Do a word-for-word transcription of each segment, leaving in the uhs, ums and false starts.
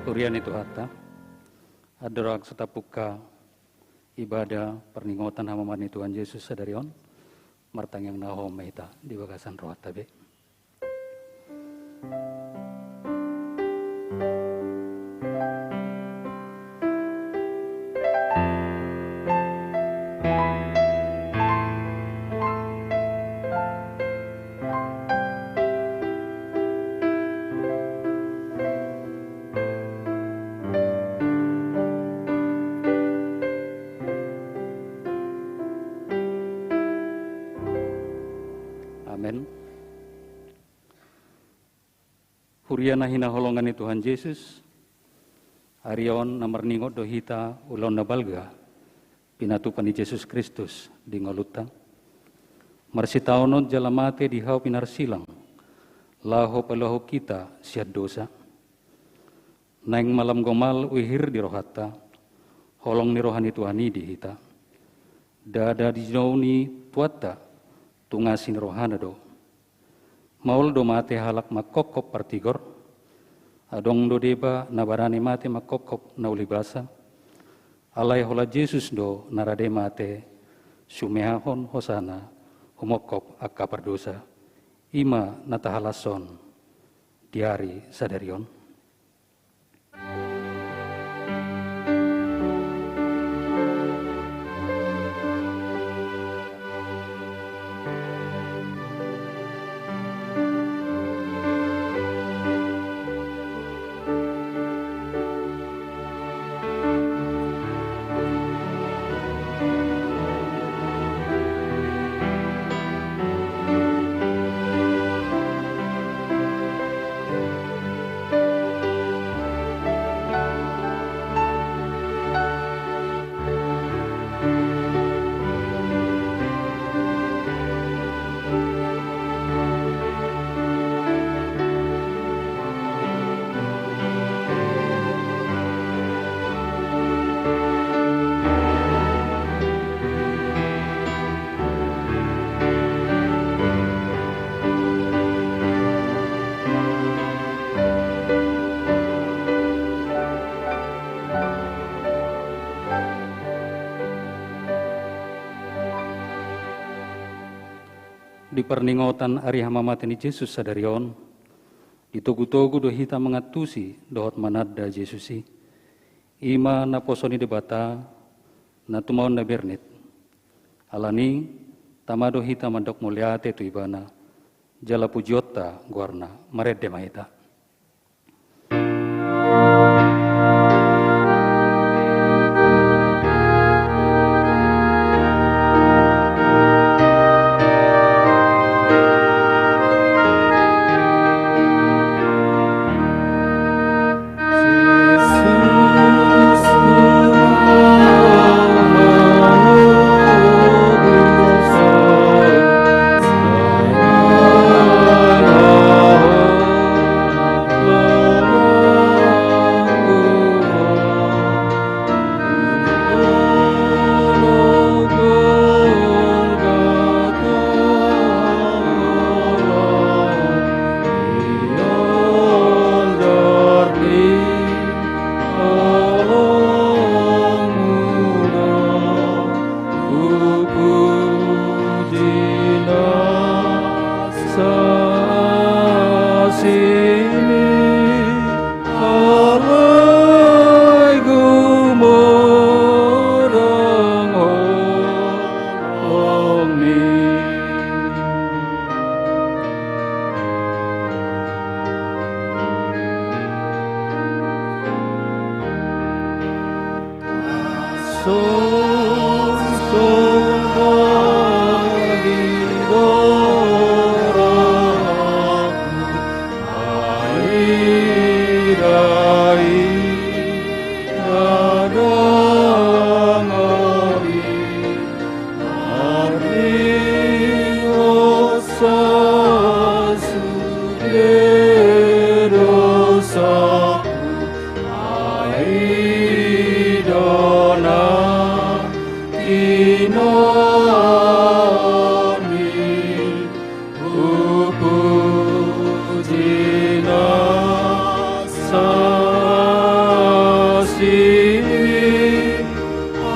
Huria ni Tuhanta, andorang so tapungka ibadah parningotan hamamate ni Tuhan Jesus sadari on, martangiang na hohom ma hita di bagasan rohanta be. Amen. Huria na hinaholongan ni Tuhan Jesus, ari on na marningot do hita ulaon na balga pinatupa ni Jesus Kristus di ngolunta. Marsitaonon jala mate di hau pinarsilang, laho paluahon hita sian dosa. Naeng malam gomal uhir di rohanta, holong ni roha ni Tuhan i di hita. Ndada dijou ni Tuhanta, tu ngasi ni rohana do. Maol do mate halak manghophop partigor, adong do deba na barani mate manghophop na uli basa, alai holan Jesus do na rade mate, sumehahon hosana, humophop angka pardosa, i ma na tahalashon di ari sadari on. Di parningotan ari hamamate ni Jesus sadari on, ditogutogu do hita mangantusi dohot mananda Jesus i. I ma naposo ni Debata na tumaon na bernit. Alani i, tama do hita mandok mauliate tu Ibana, jala pujionta goarna, marende ma hita.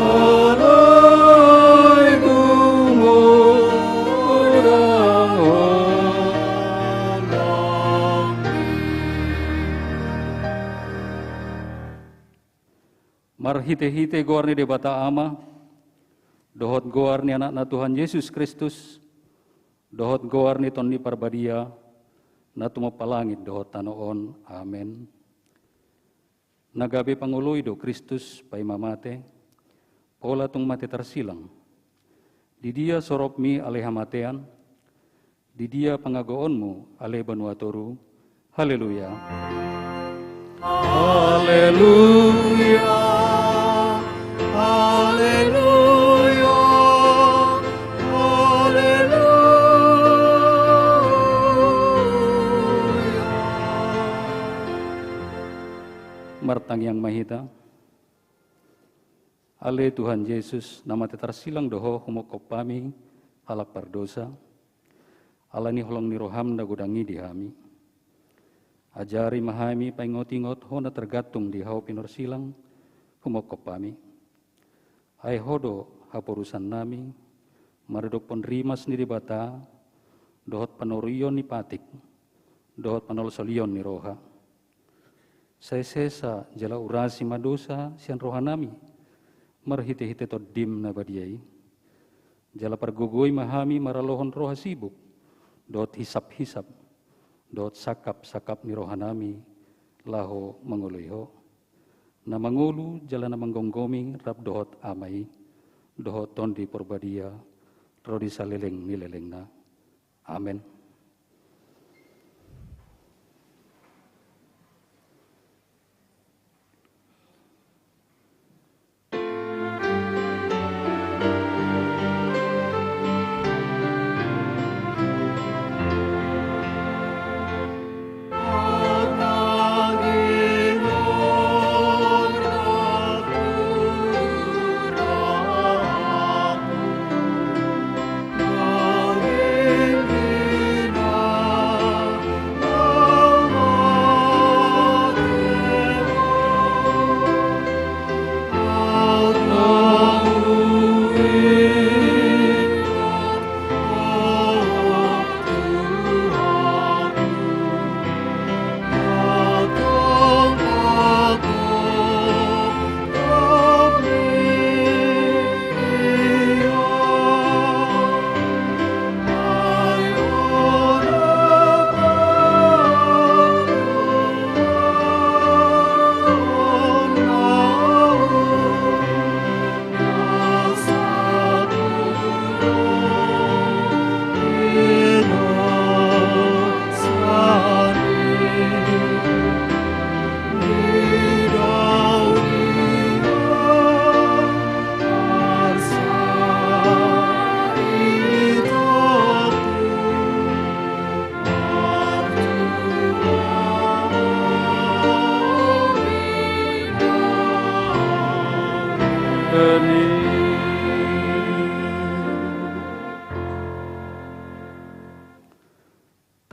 Alai tumodang. Marhitehite goar ni Debata Ama, dohot goar ni Anakna Tuhan Jesus Kristus, dohot goar ni Tondi Parbadia, na tumompa langit dohot tano on. Amen. Na gabe pangoloi do Kristus paima mate, pola tung mate tarsilang. Di dia soropmi ale hamatean, di dia pangagoonmu ale banua toru. Haleluya. Haleluya. Haleluya. Haleluya. Martangiang ma hita. Ale Tuhan Jesus, na mate tarsilang do Ho humongkop hami halak pardosa. Ala ni holong ni roham na godang i di hami. Ajari ma hami paingot-ingot Ho na targantung di hau pinorsilang humongkop hami. Ai Ho do haporusannami, maradophon rimas ni Debata, dohot panorion ni patik, dohot panolsolion ni roha. Sai sesa jala urasi ma dosa sian rohanami, marhite-hite Tondim na badia i. Jala pargogoi ma hami maralohon roha sibuk, dohot hisap-hisap, dohot sangkap-sangkap ni rohanami, laho mangoloi Ho. Na mangolu jala na manggomgomi rap dohot Ama i, dohot Tondi Parbadia, ro di saleleng ni lelengna. Amen.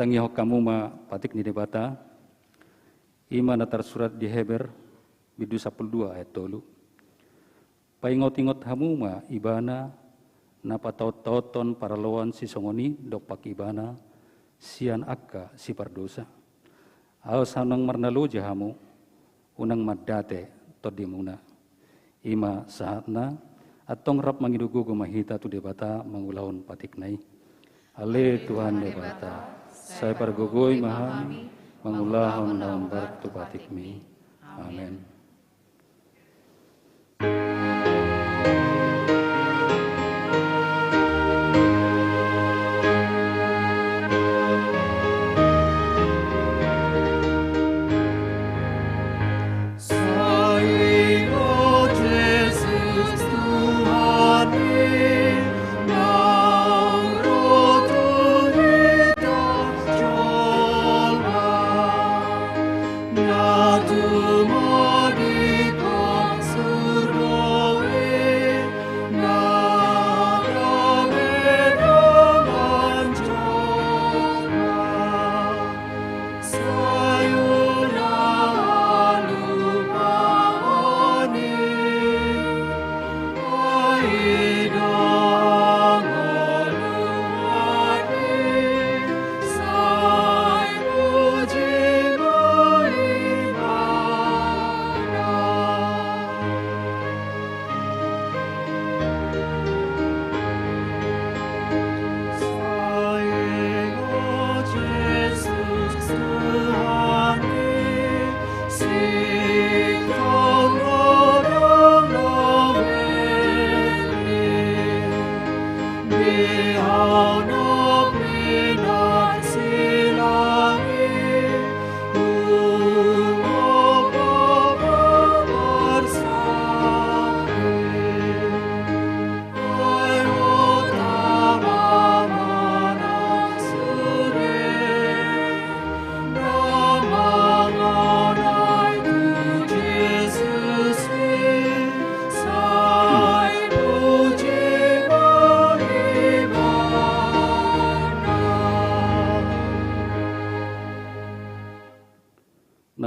Tangihon hamu ma patik ni Debata, i ma na tarsurat di Heber, bindu sampulu dua ayat tolu. Paingot-ingot hamu ma Ibana, na pataon-taonhon paraloan sisongon i dompak Ibana, sian angka sipardosa. Asa unang marnaloja hamu, unang mandate tondimuna. I ma sahatna, antong rap mangido gogo ma hita tu Debata mangulahon patikna i. Ale Tuhan Debata, sai pargogoi ma hami mangulahon na hombar tu patikmi. Amen.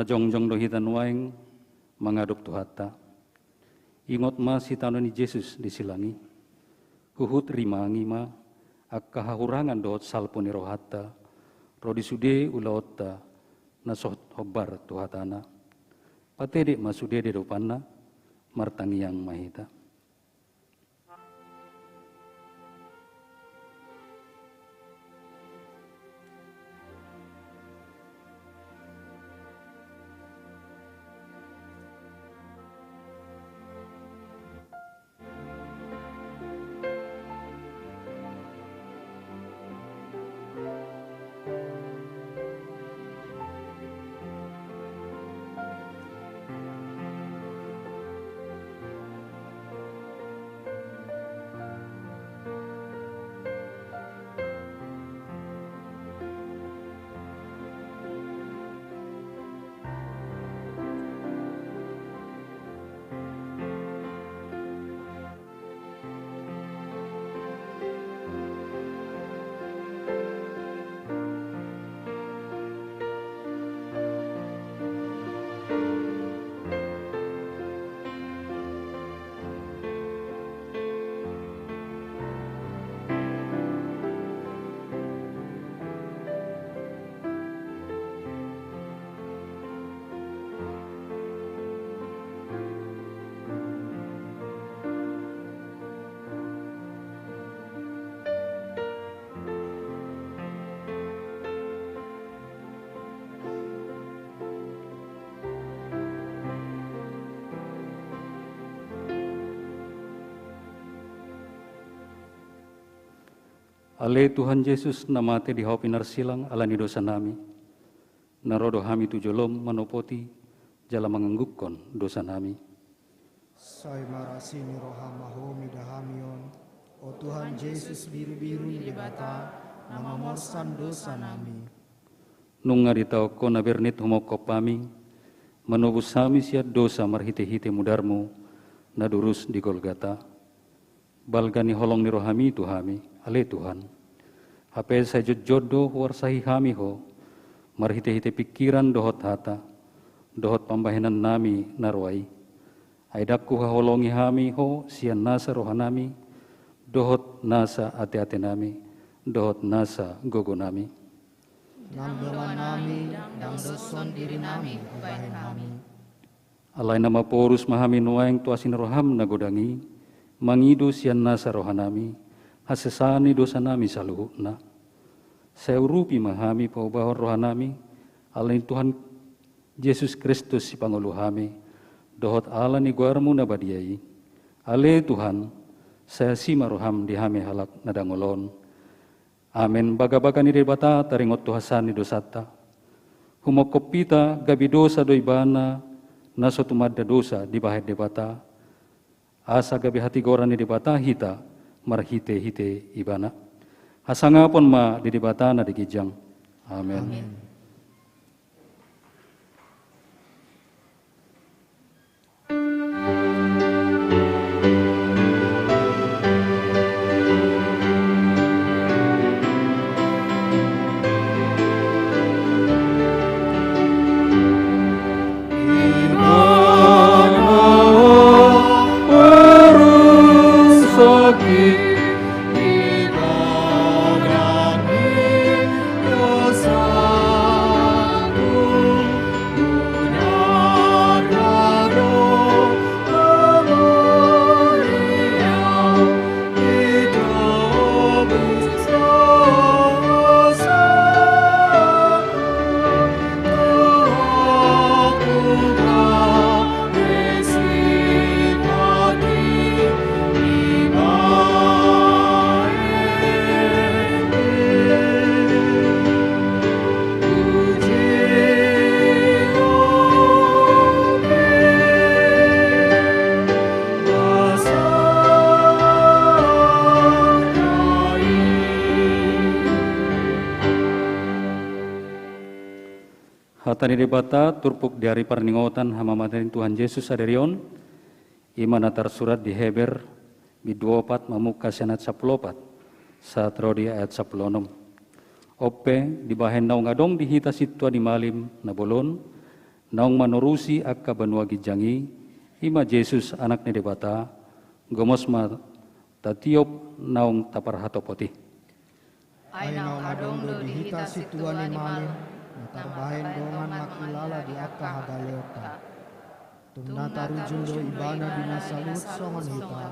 Jongjong do hita nuaeng mangadop Tuhanta. Ingot ma sitaonon ni Jesus di silang i. Huhut rimangi ma angka hahurangan dohot salpu ni rohanta ro di sude ulaonta na so hombar tu hatana. Patedek ma sude di adopanna. Martangiang ma hita. Ale Tuhan Jesus, na mate di hau pinarsilang ala ni dosanami, na ro do hami tu jolom manopoti jala manganggukkon dosanami. Sai marasi ni roha ma Ho mida hami on, o Tuhan Jesus, birubiru ni Debata, na mamorsan dosanami. Nunga ditaon Ho na bernit humongkop hami, manobus hami sian dosa marhitehite mudarmu na durus di Golgata. Balga ni holong ni rohami tu hami, ale Tuhan. Hape sai jotjot do huarsahi hami Ho, marhitehite pingkiran dohot hata, dohot pambahenannami na roa i. Ai ndang huhaholongi hami Ho sian nasa rohanami, dohot nasa ateatenami, dohot nasa gogonami. Nang dongannami, ndang doshon dirinami hubahen hami. Alai na maporus ma hami nuaeng tu asi ni roham na godang i, mangido sian nasa rohanami, hasesaan ni dosanami saluhutna. Sai urupi ma hami paubahon rohanami, ala ni Tuhan Jesus Kristus sipangolu hami, dohot ala ni goarmu na badia i. Ale Tuhan, sai asi ma roham di hami halak na dangol on. Amen. Bagabaga ni Debata taringot tu hasesaan ni dosanta. Humongkop hita gabe dosa do ibana na so tumanda dosa dibahen Debata. Asa gabe hatigoran ni Debata hita marhitehite ibana. Hasangapon ma di Debata na di ginjang. Amen. Amen. Hata ni Debata turpuk di ari parningotan hamamate ni Tuhan Jesus sadari on, i ma na tarsurat di Heber bindu opat mamungka sian ayat sampulu opat sahat ro di ayat sampulu onom. On pe, dibahen naung adong di hita sintua ni malim na bolon, naung manorusi angka banua ginjang i, i ma Jesus, Anak ni Debata, gomos ma tatiop naung taparhatopot i. Ai naung adong do di hita sintua ni malim, na tarbahen dongan mangkilala di angka hagaleonta. Tung na tarujung do ibana di na saluhut songon hita,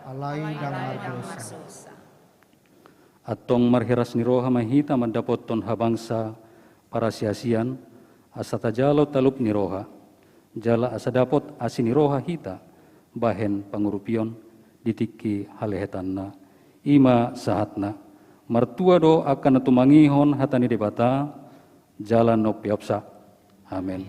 alai ndang mardosa. Antong marhiras ni roha ma hita mandapothon habangsa parasiasian, asa tajalo talup ni roha, jala asa dapot asi ni roha hita bahen pangurupion di tingki halehetanna. I ma sahatna. Martua do angka na tumangihon hata ni Debata, jala na umpeopsa. Amen.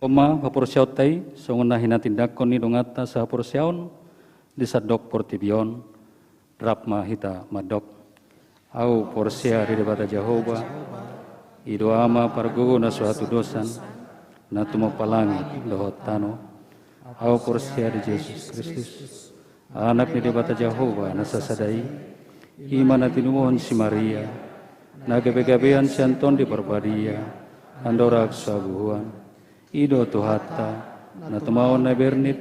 Oma, haporseaonta i, songon na hinatindangkon ni donganta sahaporseaon di sandok portibi on, rap ma hita mandok. Ahu porsea di Debata Jahowa, i do Ama pargogo na so hatudosan, na tumompa langit dohot tano. Ahu porsea di Jesus Kristus, Anak ni Debata Jahowa na sasada i, i ma na tinubuhon si Maria, na gabegabean sian Tondi Parbadia, andorang so habuhuan. I do Tuhanta, na tumaon na bernit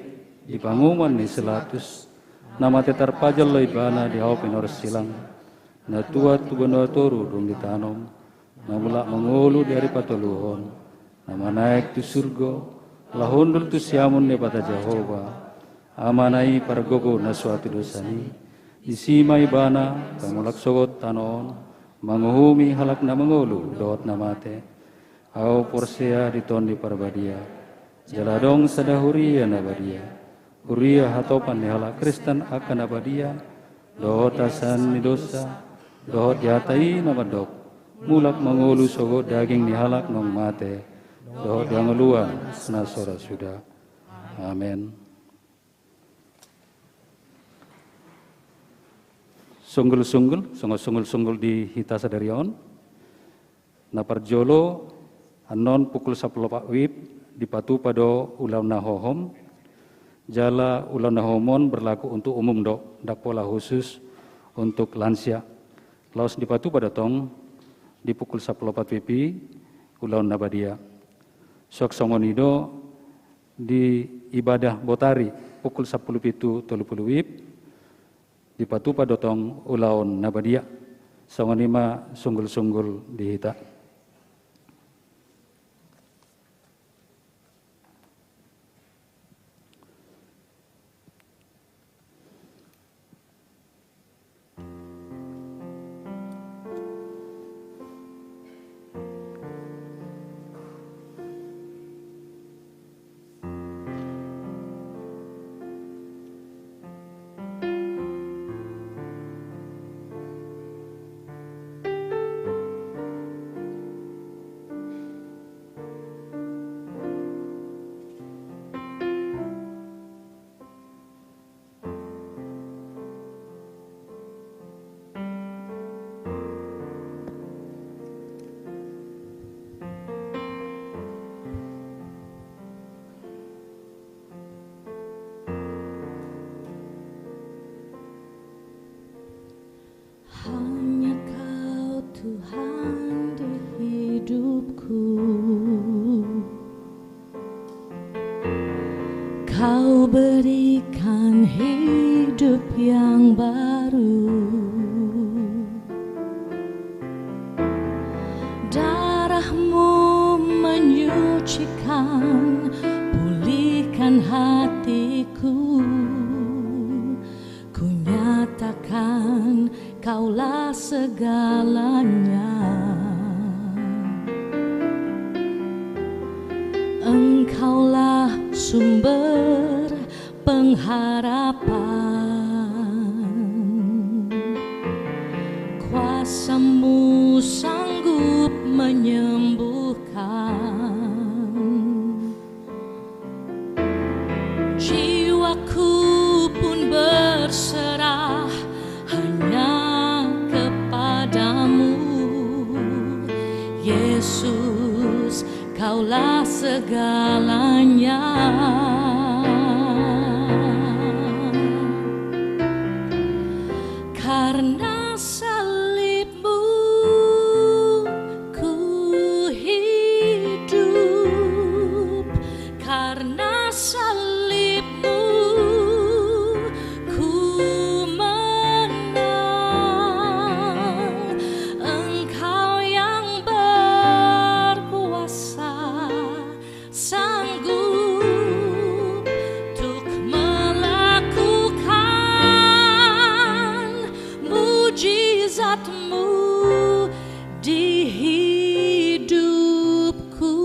di panguhuman ni si Pilatus, na mate tarpajal do ibana di hau pinorsilang, na tuat tu banua toru dung ditanom, na mulak mangolu di ari patoluhon, na manaek tu surgo, laho hundul tu siamun ni Debata Jahowa, Amana i pargogo na so hatudosan i. Disi ma ibana pamulak sogot tano on, manguhumi halak na mangolu dohot na mate. Ahu porsea di Tondi Parbadia, jala adong sada huria na badia, huria hatopan ni halak Kristen angka na badia, dohot hasesaan ni dosa, dohot di hata i na mandok, mulak mangolu sogot daging ni halak naung mate, dohot di hangoluan na so ra suda. Amen. Sunggul-sunggul, songon sunggul-sunggul di hita sadari on. Na parjolo, annon pukul sampulu opat WIB dipatupa do ulaon na hohom, jala ulaon na hohom on berlaku untuk umum do, ndang pola khusus untuk lansia. Laos dipatupa do tong di pukul sampulu opat WIB i ulaon na badia. Suang songon i do di ibadah botari pukul sampulu pitu tolu pulu WIB, dipatupa do tong ulaon na badia. Songon i ma sunggul-sunggul di hita. Tuhan di hidupku, Kau berikan hidup yang baru. Darah-Mu menyucikan, pulihkan hatiku. Ku nyatakan Kaulah segalanya. Engkaulah sumber pengharapan. Kuasa-Mu sanggup menyembuhkan. Jiwaku pun berserah hanya kepada-Mu, Yesus, Kaulah segalanya. Karena salib-Mu ku hidup, karena salib-Mu ku menang. Engkau yang berkuasa, sanggup untuk melakukan mujizat-Mu di hidupku.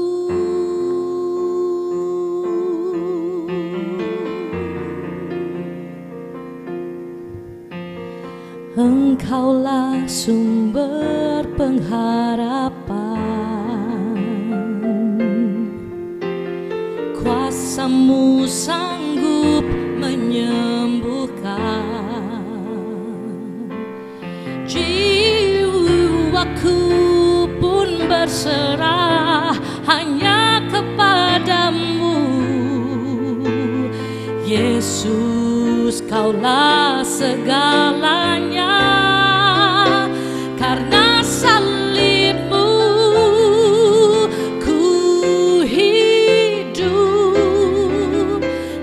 Engkaulah sumber pengharapan. Kuasa-Mu sanggup menyembuhkan. Jiwaku pun berserah hanya kepada-Mu, Yesus, Kaulah segalanya. Karena salib-Mu ku hidup,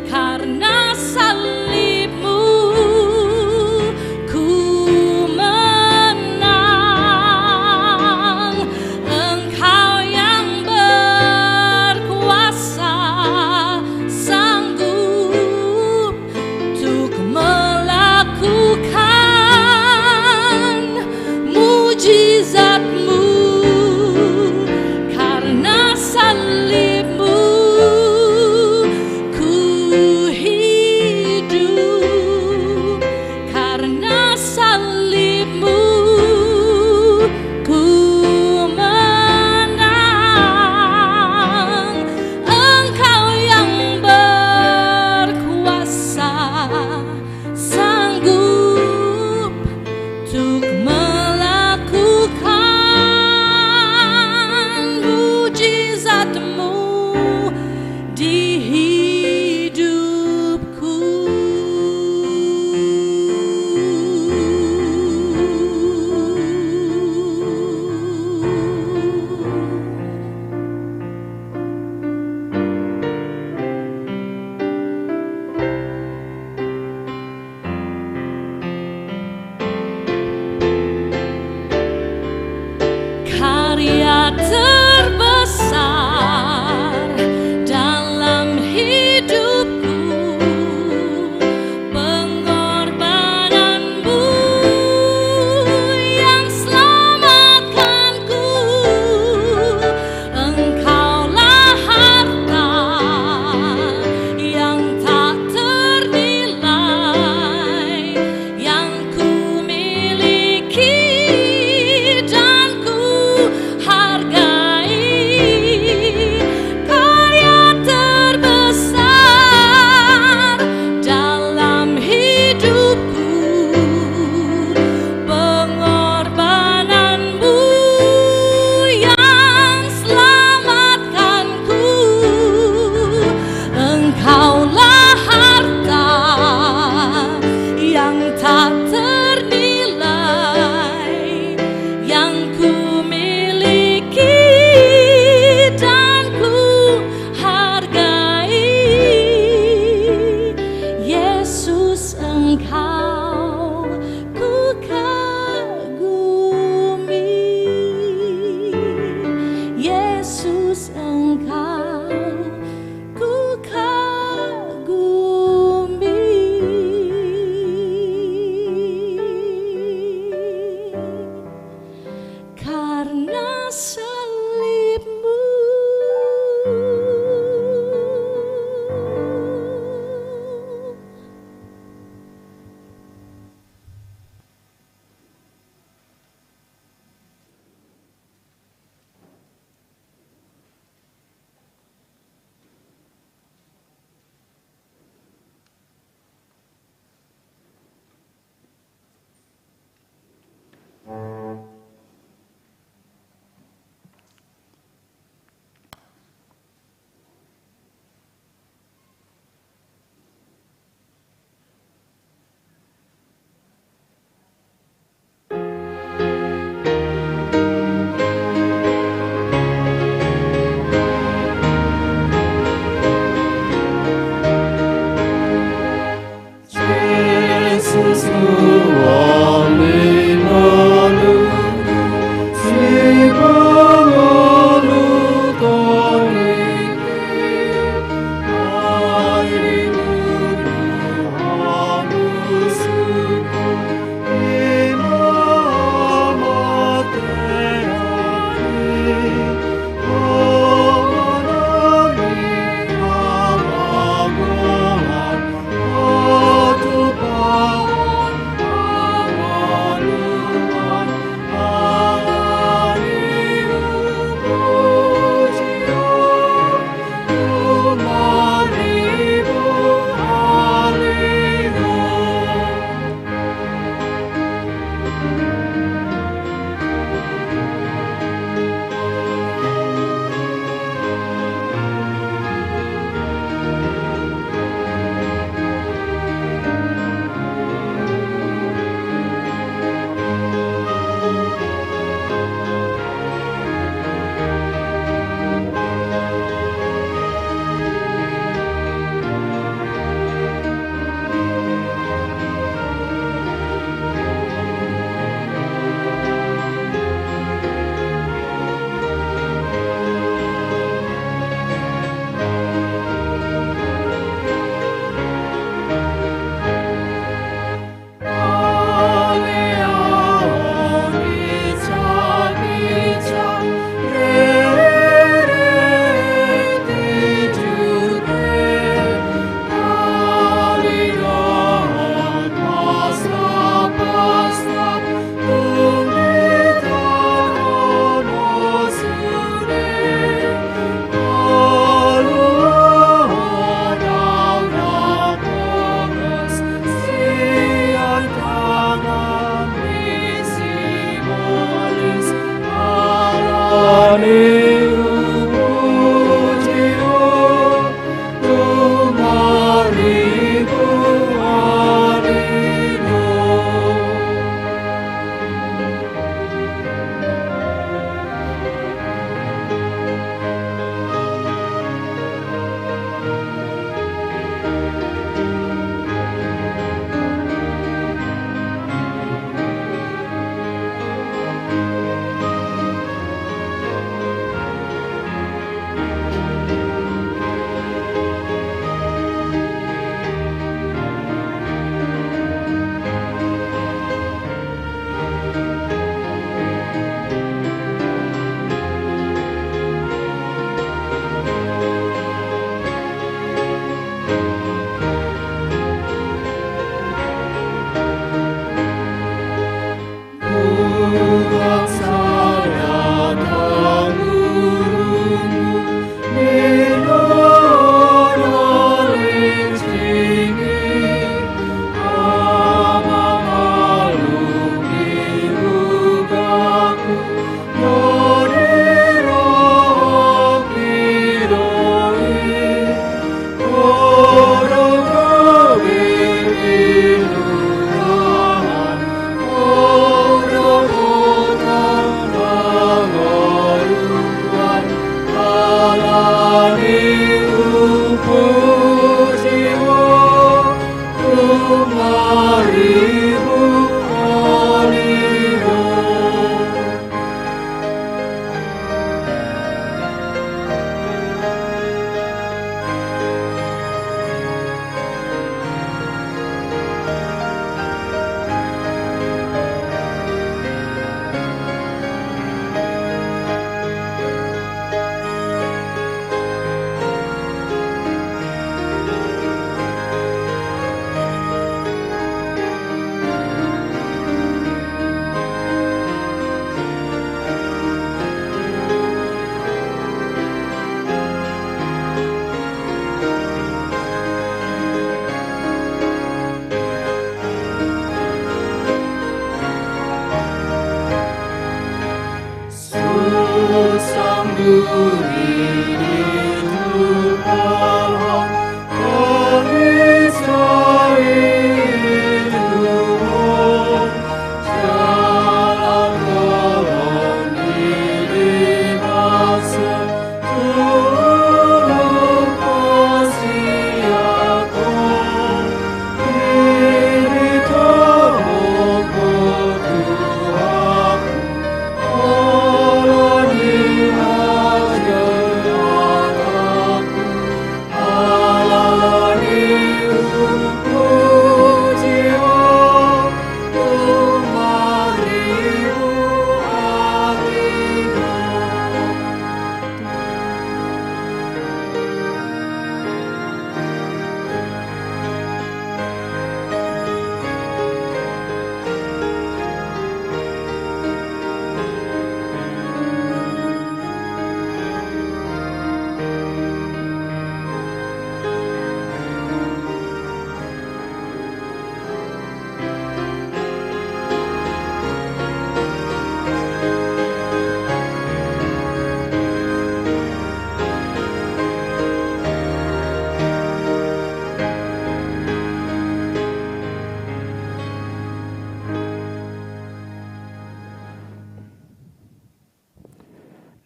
karena salib-Mu ku menang. Engkau yang berkuasa, sanggup untuk melakukan Salibmu.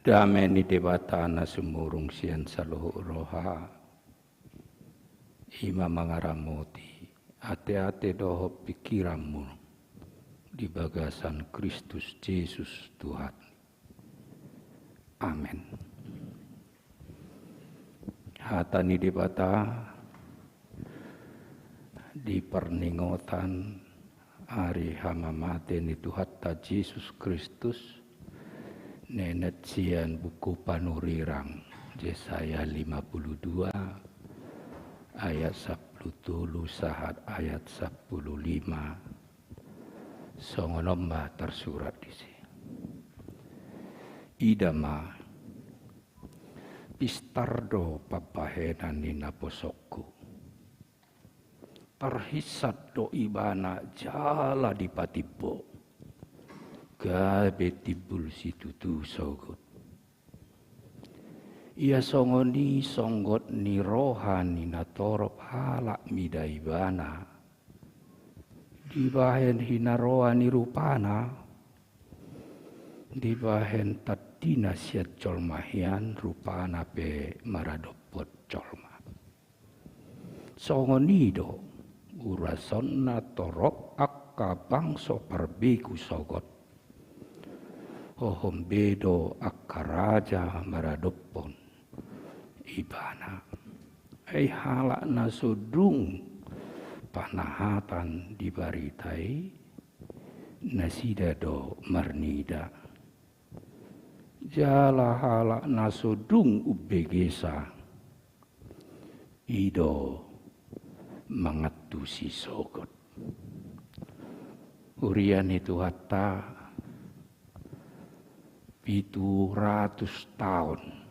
Dame ni Debata na sumurung sian saluhut roha, i ma mangaramoti ateate dohot pingkiranmu di bagasan Kristus Jesus Tuhan. Amen. Hata ni Debata di parningotan ari hamamate ni Tuhanta Jesus Kristus, nenet sian buku panurirang Jesaya lima puluh dua ayat sampulu tolu sahat ayat sampulu lima. Songon on ma tarsurat disi. Ida ma, pistar do pambahenan ni naposongku. Tarhinsat do ibana jala dipatimbo, gabe timbul situtu sogot. Ia songon i songgot ni roha ni natorop halak mida ibana, dibahen hinaroa ni rupana, dibahen tandina sian jolma hian, rupana pe maradophon jolma. Songon i do urasonna torop angka bangso parbegu sogot. Hohom be do angka raja maradophon ibana. Ai halak na so dung panahatan di barita i, nasida do marnida. Jala halak na so dung umbegesa, i do mangantusi sogot. Huria ni Tuhanta, pitu ratus taon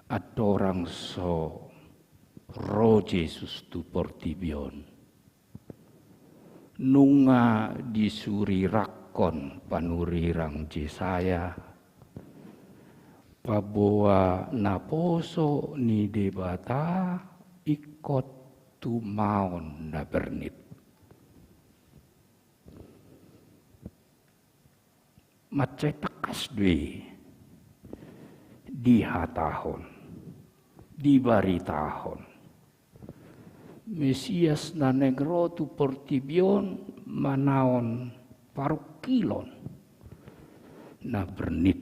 andorang so ro Jesus tu portibi on. Nunga disurirangkon panurirang Jesaya, paboa naposo ni Debata ingkon tumaon na bernit. Mansai tangkas do i dihatahon, dibaritahon. Mesias na naeng ro tu portibi on manaon parungkilon na bernit.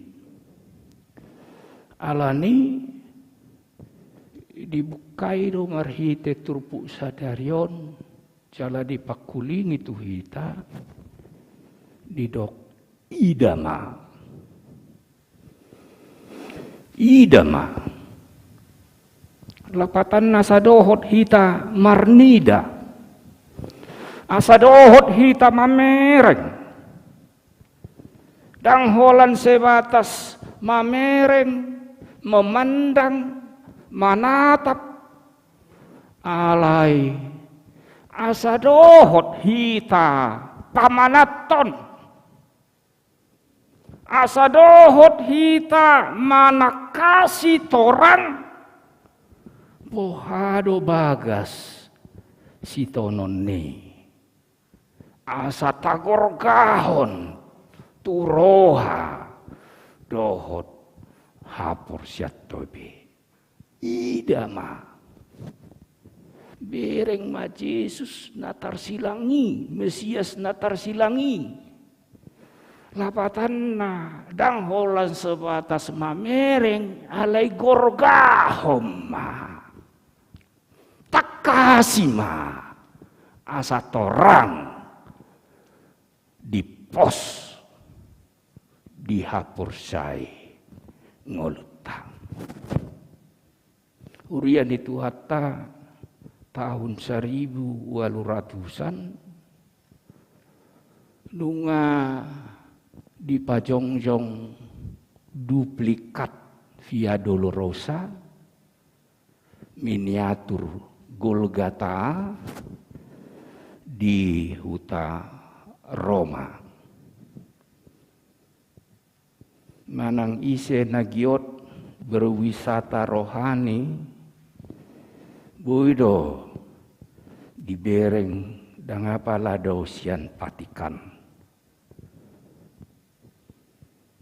Alani dibukai do marhite turpuk sadari on, jala dipangkulingi tu hita, didok, ida ma. Ida ma. Lapatanna asa dohot hita marnida. Asa dohot hita mamereng. Ndang holan sebatas mamereng, memandang, manatap. Alai asa dohot hita pamanathon. Asa dohot hita manangkasi torang, boha do bagas sitononNi. Asa tagorgahon tu roha dohot haporseaonta be. Ida ma. Bereng ma Jesus na tarsilang i, Mesias na tarsilang i. Lapatanna, ndang holan sebatas mamereng, alai gorgahon ma. Tangkasi ma. Asa torang dipos, dihaporseai ngolunta. Huria ni Tuhanta, tahun saribu ualu ratusan, nunga dipajongjong duplikat Via Dolorosa, miniatur Golgata di huta Roma. Manang ise na giot berwisata rohani, boi do dibereng, ndang apala dao sian Vatikan.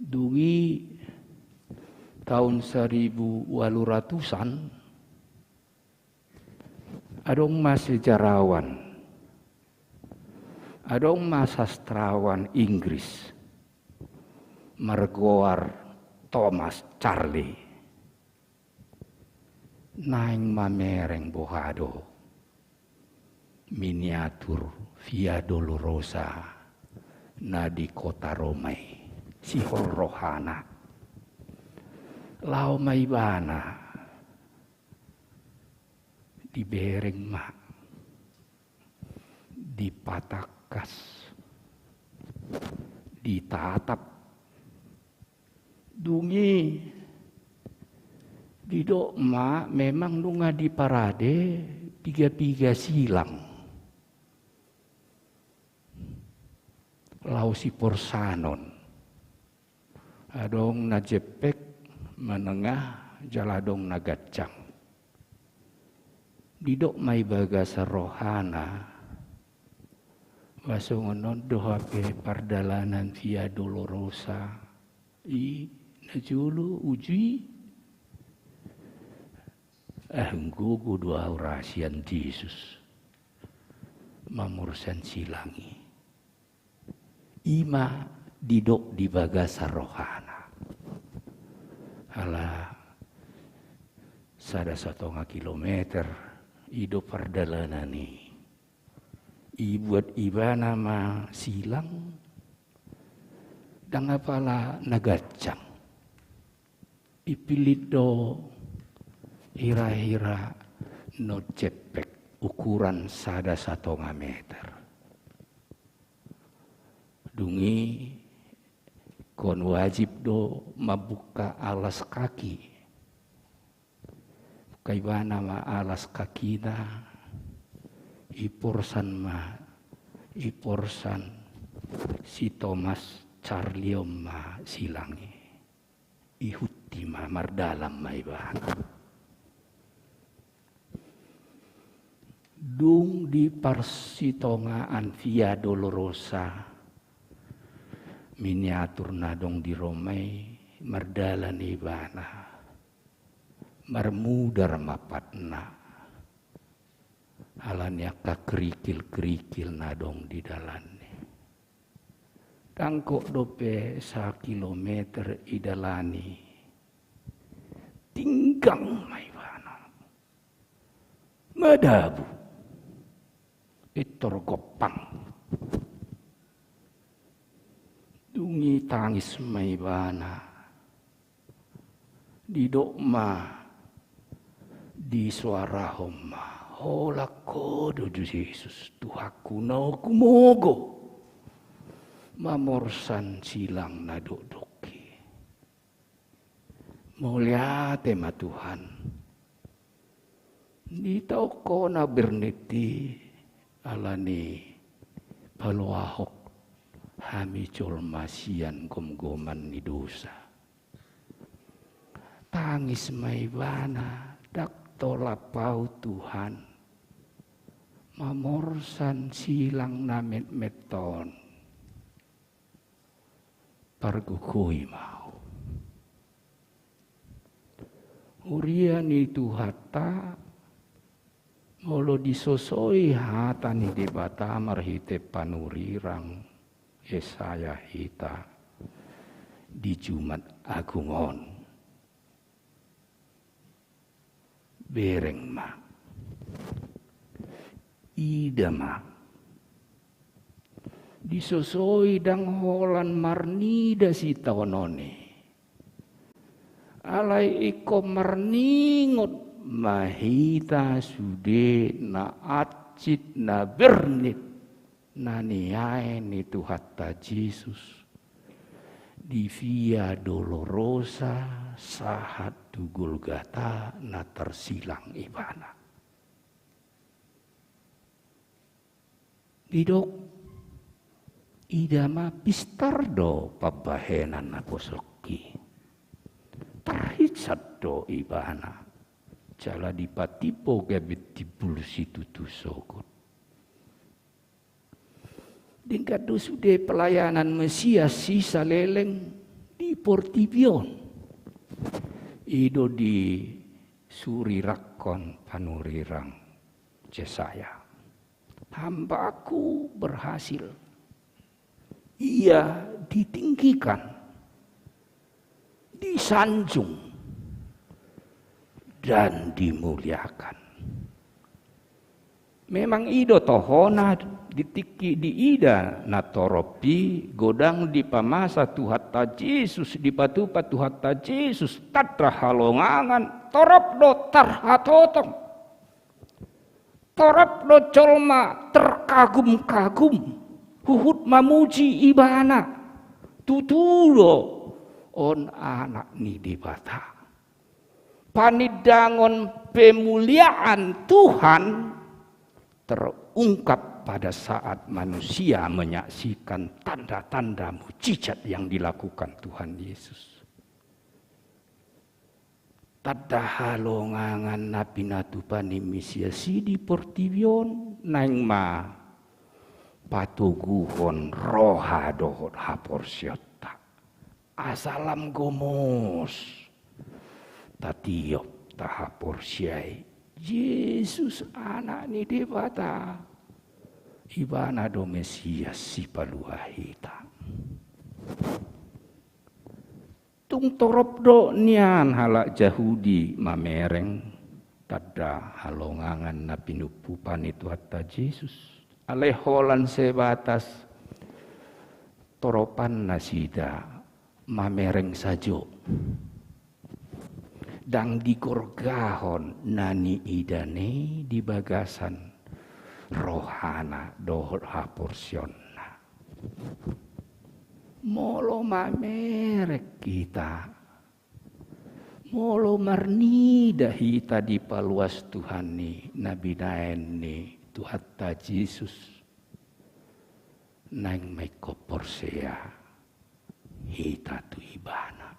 Dung i tahun saribu ualu ratusan, adong ma sejarawan, adong ma sastrawan Inggris, margoar Thomas Charley. Naeng mamereng boha do miniatur Via Dolorosa na di kota Roma i, sihol rohana. Laho ma ibana, dibereng ma, dipatangkas, ditatap. Dung i didok ma memang nunga diparade piga-piga silang laho siporsanon. Adong na jempek, menengah, jala adong na ganjang. Didok ma i bagasan rohana, bah songon on do hape pardalanan Via Dolorosa i, na jolo uju i. Ah, gogo do ahu ra sian Jesus mamorsan silang i. I ma didok di bagasan rohana. Ala sada satonga kilometer i do pardalanan i. Ibuat ibana ma silang, ndang apala na ganjang. Ipillit do hira-hira na jempek, ukuran sada satonga meter. Dung i ingkon wajib do mambuka alas kaki. Buka ibana ma alas kakina, iporsan ma, iporsan si Thomas Charley on ma silang i. Ihunti ma, mardalan ma ibana. Dung di parsitongaan Via Dolorosa, miniatur na adong di Roma i, mardalan ibana. Marmudar ma patna. Ala ni angka kerikil-kerikil na adong di dalan i. Ndang gok dope sakilometer idalani, tinggang ma ibana. Madabu. Pintor gompang. Dung i tangis ma ibana. Didok ma, disoarahon ma, holan Ho do Jesus, Tuhanku na humogo mamorsan silang na dokdok i. Mauliate ma Tuhan. Ditaon Ho na bernet i ala ni paloahon Ami jolma sian gomgoman ni dosa. Tangis ma ibana, ndang tolap au Tuhan. Mamorsan silang na metmet on. Pargogoi ma au. Huria ni Tuhanta, molo disosoi hata ni Debata marhite panurirang Jesaya hita di Jumat Agung on. Bereng ma. Ida ma. Disosoi ndang holan marnida sitaonon i. Alai ingkon marningot ma hita sude na hansit na bernit na niae ni Tuhanta Jesus di Via Dolorosa sahat tu Golgata na tarsilang ibana. Didok, ida ma pistar do pambahenan apostel i. Tarhinsat do ibana. Jala dipatimbo gabe timbul situtu sogot. Denggan do sude pelayanan Mesias i saleleng di portibi on. I do disurirangkon panurirang Jesaya. Hambaku berhasil. Ia ditinggikan, disanjung, dan dimuliakan. Memang i do tohona di tingki diida na torop i, godang dipamasa Tuhanta Jesus, dipatupa Tuhanta Jesus, tanda halongangan, torop do tarhatotong. Torop do jolma terkagum-kagum, huhut mamuji ibana. Tutu do on anak ni Debata. Panindangon pemuliaan Tuhan terungkap pada saat manusia menyaksikan tanda-tanda mujizat yang dilakukan Tuhan Yesus. Tanda halongangan na pinatupa ni Mesias i di portibi on, naeng ma patoguhon roha dohot haporseaonta. Asa lam gomos tatiop tahaporseai Jesus, Anak ni Debata. Ibana do Mesias sipalua hita. Tung torop do nian halak Jahudi mamereng tanda halongangan na pinatupa ni Tuhanta Jesus. Alai holan sebatas toropan nasida mamereng sajo. Ndang digorgahon na niidana i di bagasan rohana dohot haporseaonna. Molo mamereng hita, molo marnida hita di paluas Tuhan i na binaen ni Tuhanta Jesus, naeng ma ingkon porsea hita tu Ibana.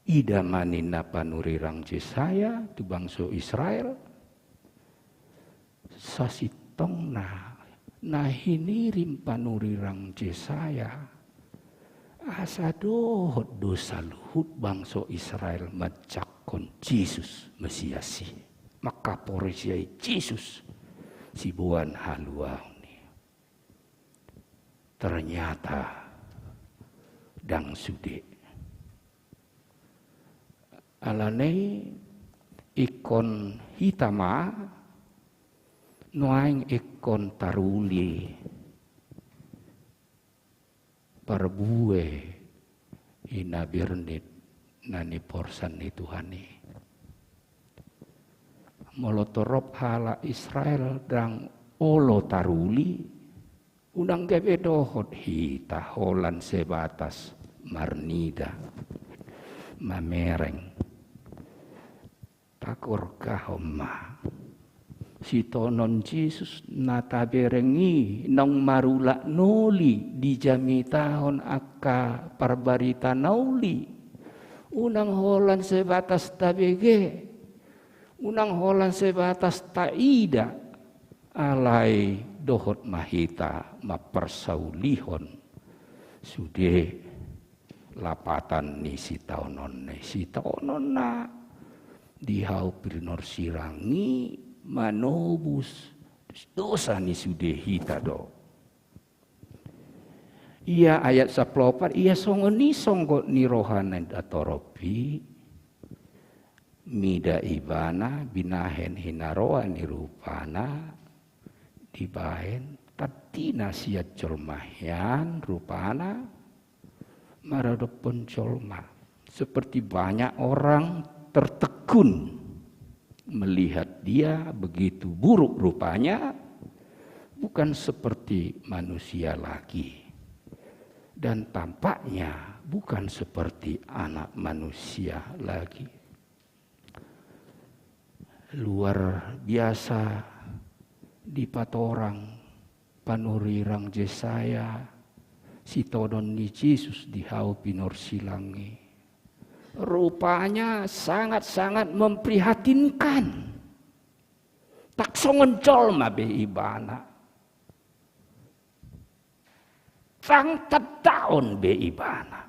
Ida ma ninna panurirang Jesaya tu bangso Israel, sasintongna na hinirim panurirang Jesaya, asa dohot do saluhut bangso Israel manjangkon Jesus Mesias i, mangkaporseai Jesus siboan haluaon i. Ternyata ndang sude. Alani i ingkon hita ma nuaeng ingkon taruli parbue i na bernit na niporsan ni Tuhan i. Molo torop halak Israel ndang olo taruli, unang gabe dohot hita holan sebatas marnida, mamereng. Tagorgahon ma Sitaonon Jesus na tabereng i naung marulak na uli, dijamitahon angka parbarita na uli. Unang holan sebatas tabege, unang holan sebatas taida, alai dohot ma hita mamparsaulihon sude lapatan ni sitaonon i, sitaonon na di hau pinorsirang i manobus dosa ni sude hita do. Ia ayat sampulu opat, ia songon i songgot ni roha na torop i, mida ibana binahen hinaroan ni rupana, dibahen tadina sian jolma hian rupana maradophon jolma. Seperti banyak orang tertegun melihat dia begitu buruk rupanya, bukan seperti manusia lagi. Dan tampaknya bukan seperti anak manusia lagi. Luar biasa dipatorang panurirang Jesaya sitaonon ni Jesus di hau pinorsilang i. Rupanya sangat-sangat memprihatinkan. Tak songon jolma be ibana. Ndang tandaon be ibana.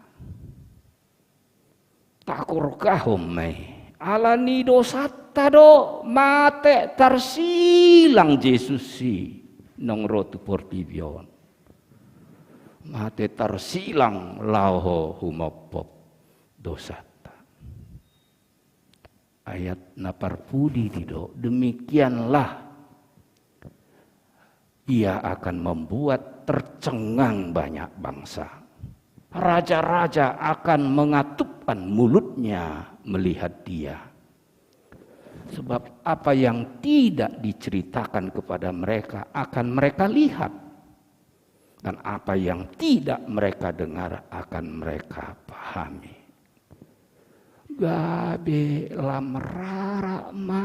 Tagorgahon ma i. Ala ni dosanta do mate tarsilang Jesus i naung ro tu portibi on. Mate tarsilang laho humophop dosanta. Ayat na parpudi didok, demikianlah ia akan membuat tercengang banyak bangsa. Raja-raja akan mengatupkan mulutnya melihat dia. Sebab apa yang tidak diceritakan kepada mereka akan mereka lihat. Dan apa yang tidak mereka dengar akan mereka pahami. Gabe lam rara ma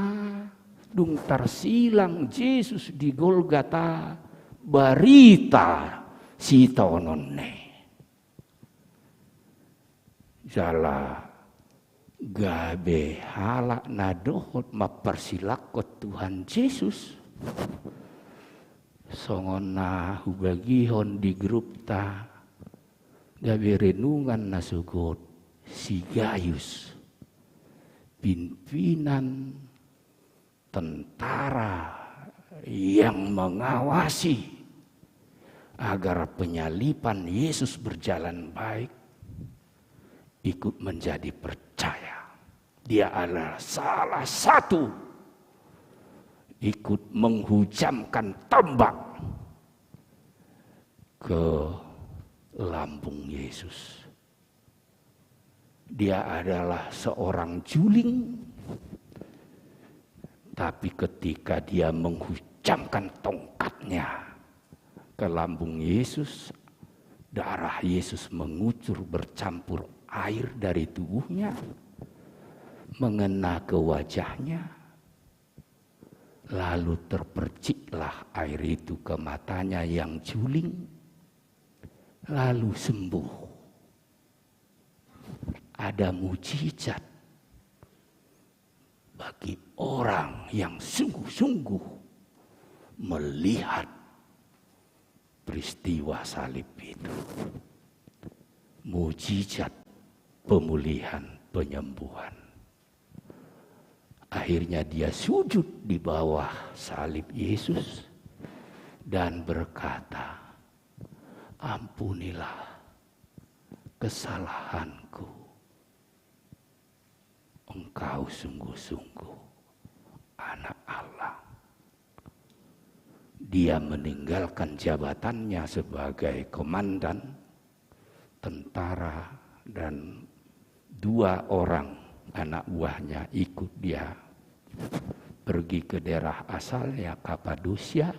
dung tarsilang Jesus di Golgata barita sitaononna i. Jala gabe halak na dohot mamparsilanghon Tuhan Jesus. Songon na hubagihon di grupta, gabe renungan na sogot si Gayus, pimpinan tentara yang mengawasi agar penyaliban Yesus berjalan baik, ikut menjadi percaya. Dia adalah salah satu ikut menghujamkan tombak ke lambung Yesus. Dia adalah seorang juling, tapi ketika dia menghujamkan tongkatnya ke lambung Yesus, darah Yesus mengucur bercampur air dari tubuhnya, mengena ke wajahnya, lalu terperciklah air itu ke matanya yang juling, lalu sembuh. Ada mujizat bagi orang yang sungguh-sungguh melihat peristiwa salib itu. Mujizat pemulihan, penyembuhan. Akhirnya dia sujud di bawah salib Yesus dan berkata, "Ampunilah kesalahanku. Engkau sungguh-sungguh Anak Allah." Dia meninggalkan jabatannya sebagai komandan tentara dan dua orang anak buahnya ikut dia pergi ke daerah asalnya, Kapadosia,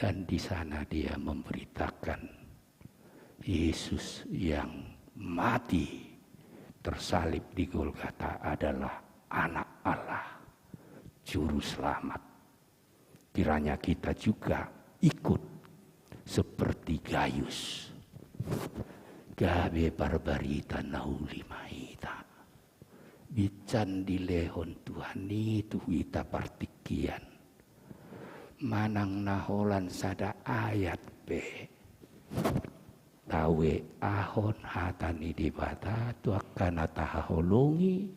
dan di sana dia memberitakan Yesus yang mati tersalib di Golgata adalah Anak Allah, Juru Selamat. Kiranya kita juga ikut seperti Gayus, gabe parbarita na uli ma hita. Binsan dilehon Tuhan i tu hita partingkian. Manang na holan sada ayat pe, taweahon hata ni Debata tu angka na tahaholongi,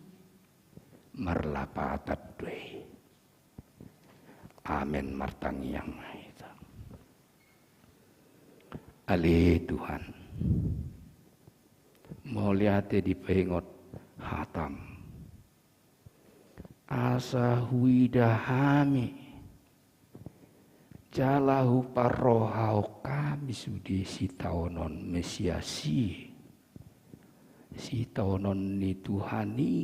marlapatan do i. Amen. Martangiang ma hita. Ale Tuhan, mauliate dipaingot hataM, asa huida hami jala huparrohahon hami sude sitaonon Mesias i, sitaonon ni Tuhan i.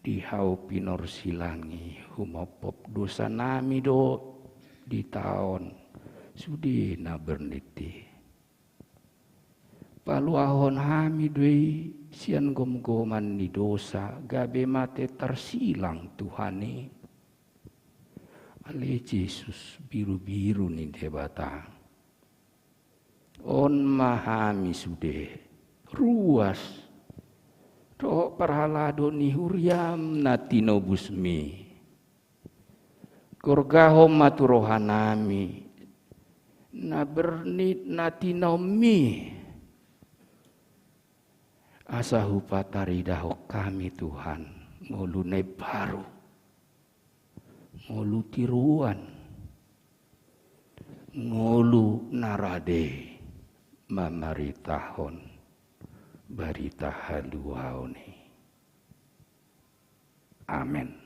Di hau pinorsilang i humophop dosanami do ditaon sude na bernit i. Paluahon hami do i sian gomgoman ni dosa, gabe mate tarsilang Tuhan i. Ale Jesus, birubiru ni Debata, on ma hami sude, ruas dohot parhalado ni huriaM na tinobusMi. Gorgahon ma tu rohanami na bernit na tinoMi, asa hupataridahon hami Tuhan ngolu na imbaru, ngolu tiruan, ngolu na rade mamaritahon barita haluaon i. Amen.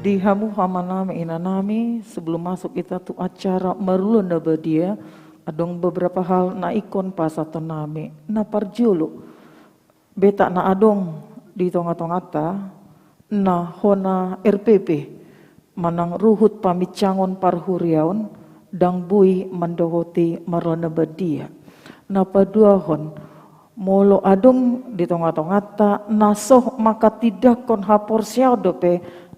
Di hamu amanami, inanami, sebelum masuk hita tu acara marulaon na badia, adong beberapa hal na ingkon pasahatonnami. Na parjolo, betak na adong di tonga-tonganta, na hona R P P, manang ruhut paminsangon parhuriaon, ndang boi mandohoti marulaon na badia. Na paduahon, molo adong di tonga-tonganta na so manghatindanghon haporseaon dope,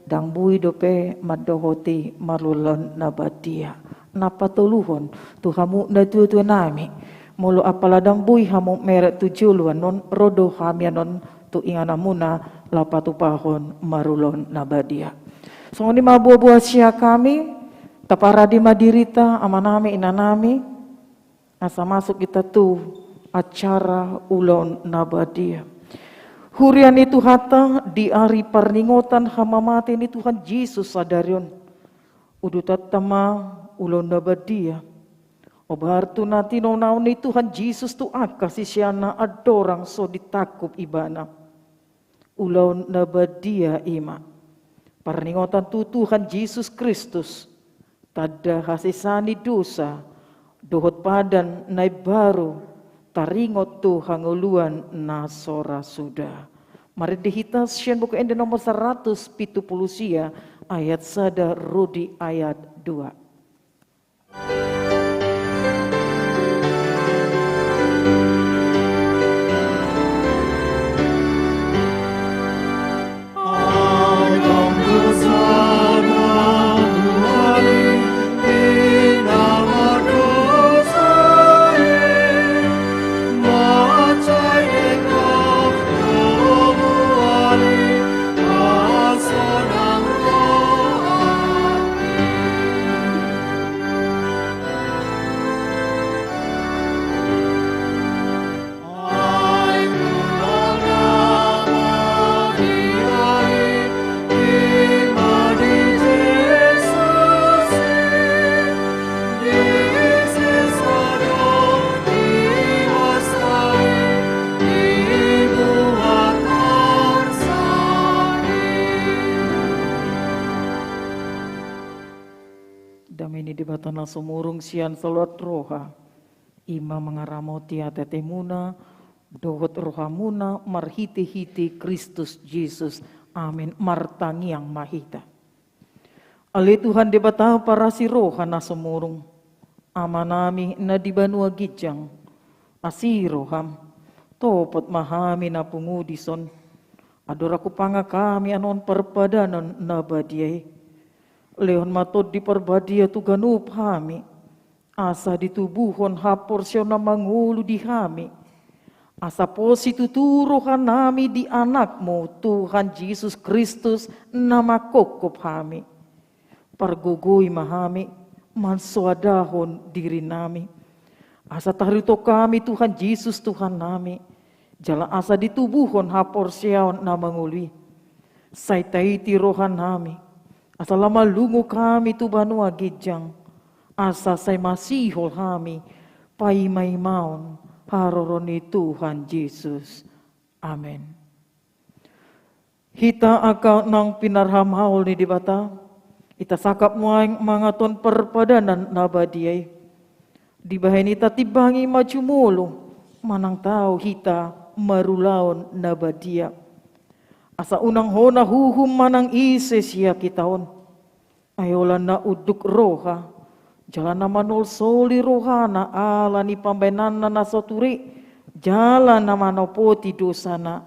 ndang boi dope mandohoti marulaon na badia. Na patoluhon, tu hamu natua-tuanami, molo apala ndang boi hamu merek tu joloan on, ro do hami annon tu ingananmuna laho patupahon marulaon na badia. Songon i ma boa-boa sian hami, taparade ma dirita, amanami, inanami, asa masuk hita tu acara ulaon na badia. Huria ni Tuhanta, di ari parningotan hamamate ni Tuhan Jesus sadari on, udutanta ma ulaon na badia. Hombar tu na tinonahon ni Tuhan Jesus tu angka siseanna andorang so ditangkup Ibana. Ulaon na badia i ma parningotan tu Tuhan Jesus Kristus, tanda hasesaan ni dosa, dohot padan na imbaru, taringot tu hangoluan na so ra suda. Marende hita sian Buku Ende nomor saratus pitu pulu sia, ayat sada ro di ayat dua. Dame ni Debata na sumurung sian saluhut roha, i ma mangaramoti ateatemuna dohot rohamuna marhitehite Kristus Jesus. Amen. Martangiang ma hita. Ale Tuhan Debata parasi roha na sumurung, Amanami na di banua ginjang, asi roham, topot ma hami na pungu dison. Andorang hupangangka hami annon parpadanan na badia i, lehon ma Tondi Parbadia tu ganup hami, asa ditubuhon haporseaon na mangolu di hami, asa pos situtu rohanami di Anakmu, Tuhan Jesus Kristus, na manghophop hami. Pargogoi ma hami mansoadahon dirinami, asa tarutok hami Tuhan Jesus Tuhannami, jala asa ditubuhon haporseaon na mangolu i. Sai taiti rohanami, asa laho malungun hami tu banua ginjang, asa sai masihol hami paima-imaon haroro ni Tuhan Jesus. Amen. Hita angka naung pinarhamaol ni Debata, hita sangkap nuaeng manganton parpadanan na badia i. Dibahen i tatimbangi ma jumolo manang tau hita marulaon na badia. Asa unang hona huhum manang ise sian hita on. Ai holan na unduk roha, jala na manolsoli rohana ala ni pambahenanna na so ture, jala na manopoti dosana,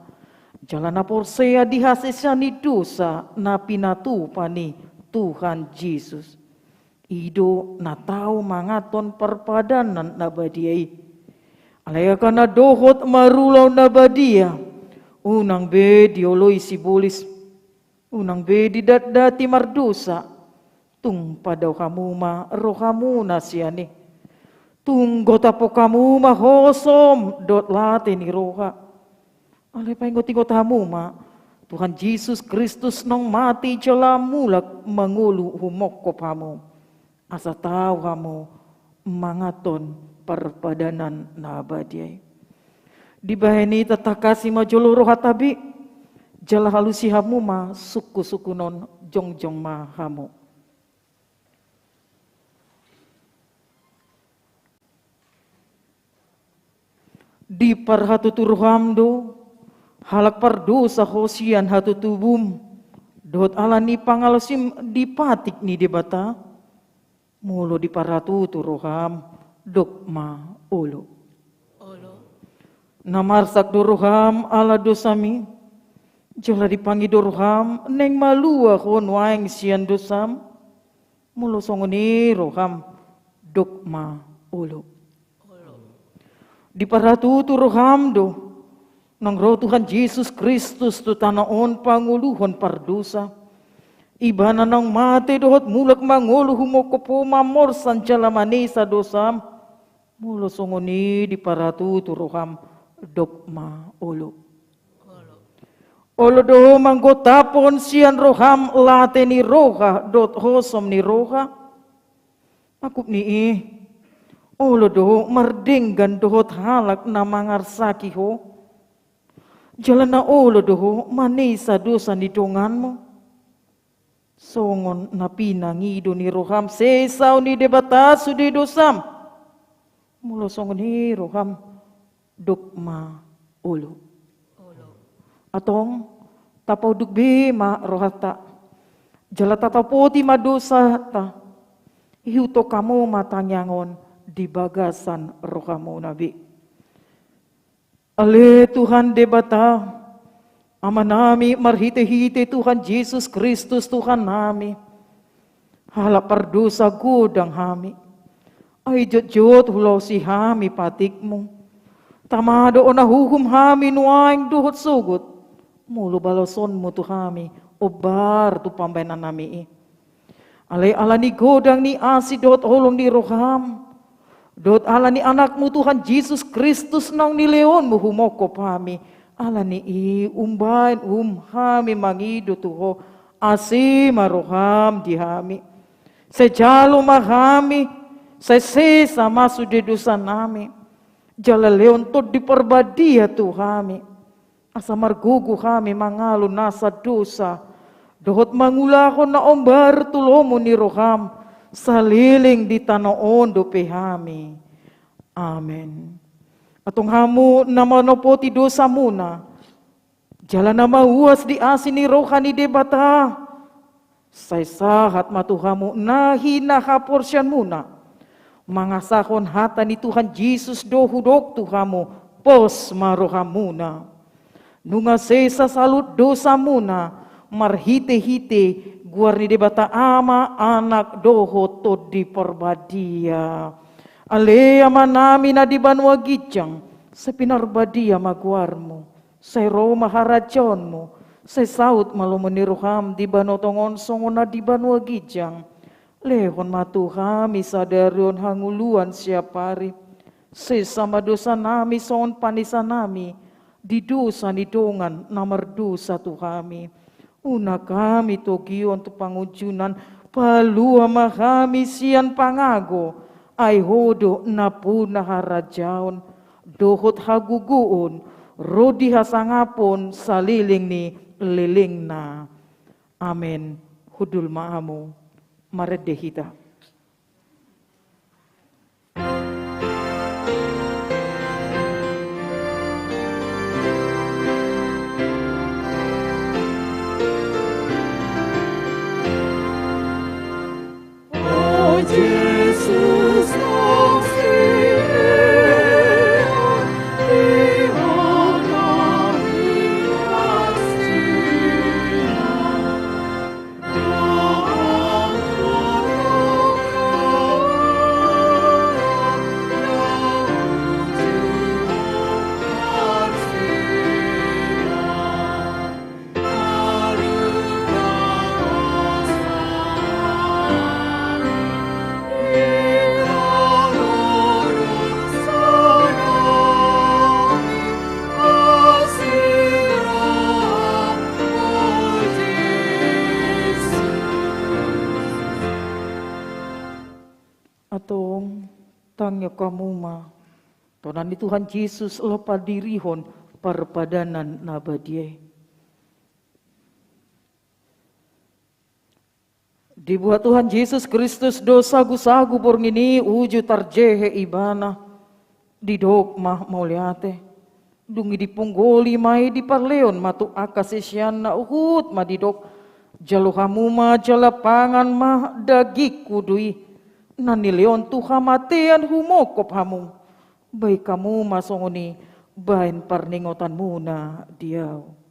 jala na porsea di hasesaan ni dosa na pinatupa ni Tuhan Jesus. I do na tau manganton parpadanan na badia i. Alai angka na dohot marulaon na badia, unang be dioloi sibolis. Unang be didatdati mardosa, tung padao hamu ma rohamuna sian i. Tung gotapon hamu ma hosom dohot late ni roha. Alai paingot-ingot hamu ma, Tuhan Jesus Kristus naung mate jala mulak mangolu humongkop hamu. Asa tau hamu manganton parpadanan na badia i. Dibahen i tatangkasi ma jolo rohanta be, Jala alusi hamu ma sungkunsungkun on, jongjong ma hamu. Diparhatutu roham do, halak pardosa ho sian hatutubum, dohot ala ni pangalaosim di patik ni Debata? Molo diparhatutu roham, dok ma olo. Olo. Na marsak do roham ala dosam i, jala dipangido roham naeng malua ho nuaeng sian dosam? Molo songon i roham, dok ma olo. Olo. Diparhatutu roham do, naung ro Tuhan Jesus Kristus tu tano on pangoluhon pardosa. Ibana naung mate dohot mulak mangolu humongkop ho mamorsan jala manesa dosam. Molo songon i diparhatutu roham, dok ma olo. Olo do manggotaphon sian roham late ni roha dohot hosom ni roha? Angkup ni i, olo do mardenggan dohot halak na mangarsaki ho? Jala na olo do ho manesa dosa ni donganmu? Songon na pinangido ni roham sesaon ni Debata sude dosam? Molo songon i roham, dok ma olo. Olo. Antong, tapaunduk be ma rohanta, jala tatapoti ma dosanta. Ihuthon hamu ma tangiang on di bagasan rohamuna be. Ale Tuhan Debata, Amanami, marhitehite Tuhan Jesus Kristus Tuhannami, halak pardosa godang hami. Ai jotjot hulaosi hami patikmu. Tama do ona huhum hami nuaeng dohot sogot, molo balosonmu tu hami ombar tu pambahenannami i. Alai ala ni godang ni asi dohot holong ni roham, dohot ala ni Anakmu Tuhan Jesus Kristus naung nilehonmu humongkop hami, ala ni i umbahen uhum hami mangido tu ho, asi ma roham di hami. Sai jalo ma hami, sai sesa ma sude dosanami, jala lehon Tondi Parbadia tu hami, asa margogo hami mangalo nasa dosa, dohot mangulahon na ombar tu lomo ni roham, saleleng di tano on dope hami. Amen. Antong hamu na manopoti dosamuna, jala na mauas di asi ni roha ni Debata, sai sahat ma tu hamu na hinahaporseaonmuna, mangasahon hata ni Tuhan Jesus do hudok tu hamu, pos ma rohamuna. Nunga sesa saluhut dosamuna, marhitehite goar ni Debata Ama, Anak dohot Tondi Parbadia. Ale Amanami na di banua ginjang, sai pinarbadia ma goarmu. Sai ro ma harajaonmu, sai saut ma lomo ni roham di banua tonga on songon na di banua ginjang. Lehon ma tu hami sadari on hangoluan siapari. Sesa ma dosanami songon panesanami di dosa ni dongan na mardosa tu hami. Unang hami togihon tu pangunjunan, palua ma hami sian pangago, ai ho do nampuna harajaon, dohot hagogoon, ro di hasangapon saleleng ni lelengna. Amen. Hundul ma hamu, marende hita. Antong, tangiang hamu ma, tona ni Tuhan Jesus laho padirihon parpadanan na badia i. Dibuat Tuhan Jesus Kristus do sagu-sagu borngin i uju tarjehe ibana. Didok ma mauliate. Dung i dipunggoli ma i, diparlehon ma tu angka siseanna, huhut ma didok: Jalo hamu ma jala pangan ma, dagingku do i, na nilehon tu hamatean humongkop hamu. Baen hamu ma songon i baen parningotanmuna di ahu.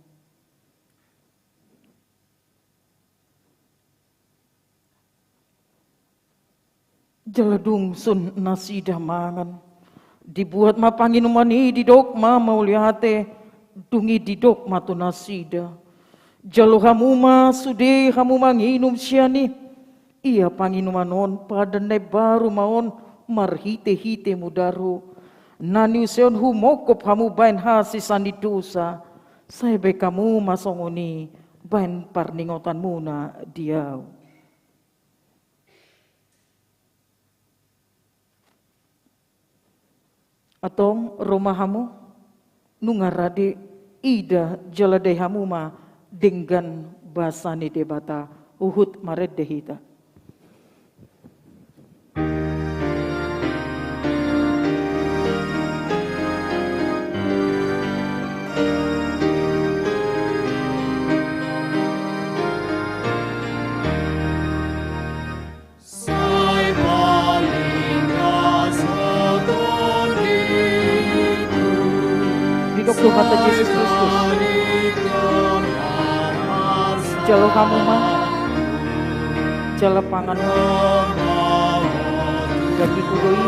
Jala dung sun nasida mangan, dibuat ma panginuman i, didok ma mauliate. Dung i didok ma tu nasida: Jalo hamu ma sude hamu manginum sian i. Ia panginuman on padan na imbaru ma on marhite-hite mudarhu, na niusehon humongkop hamu baen hasesaan ni dosa. Sai baen hamu ma songon i baen parningotanmuna di ahu. Antong ro ma hamu, nunga rade ida jala dai hamu ma denggan basa ni Debata. Huhut marende hita. Didok Tuhanta Jesus Kristus: Jalo hamu ma, jala pangan ma. Dagingku do i,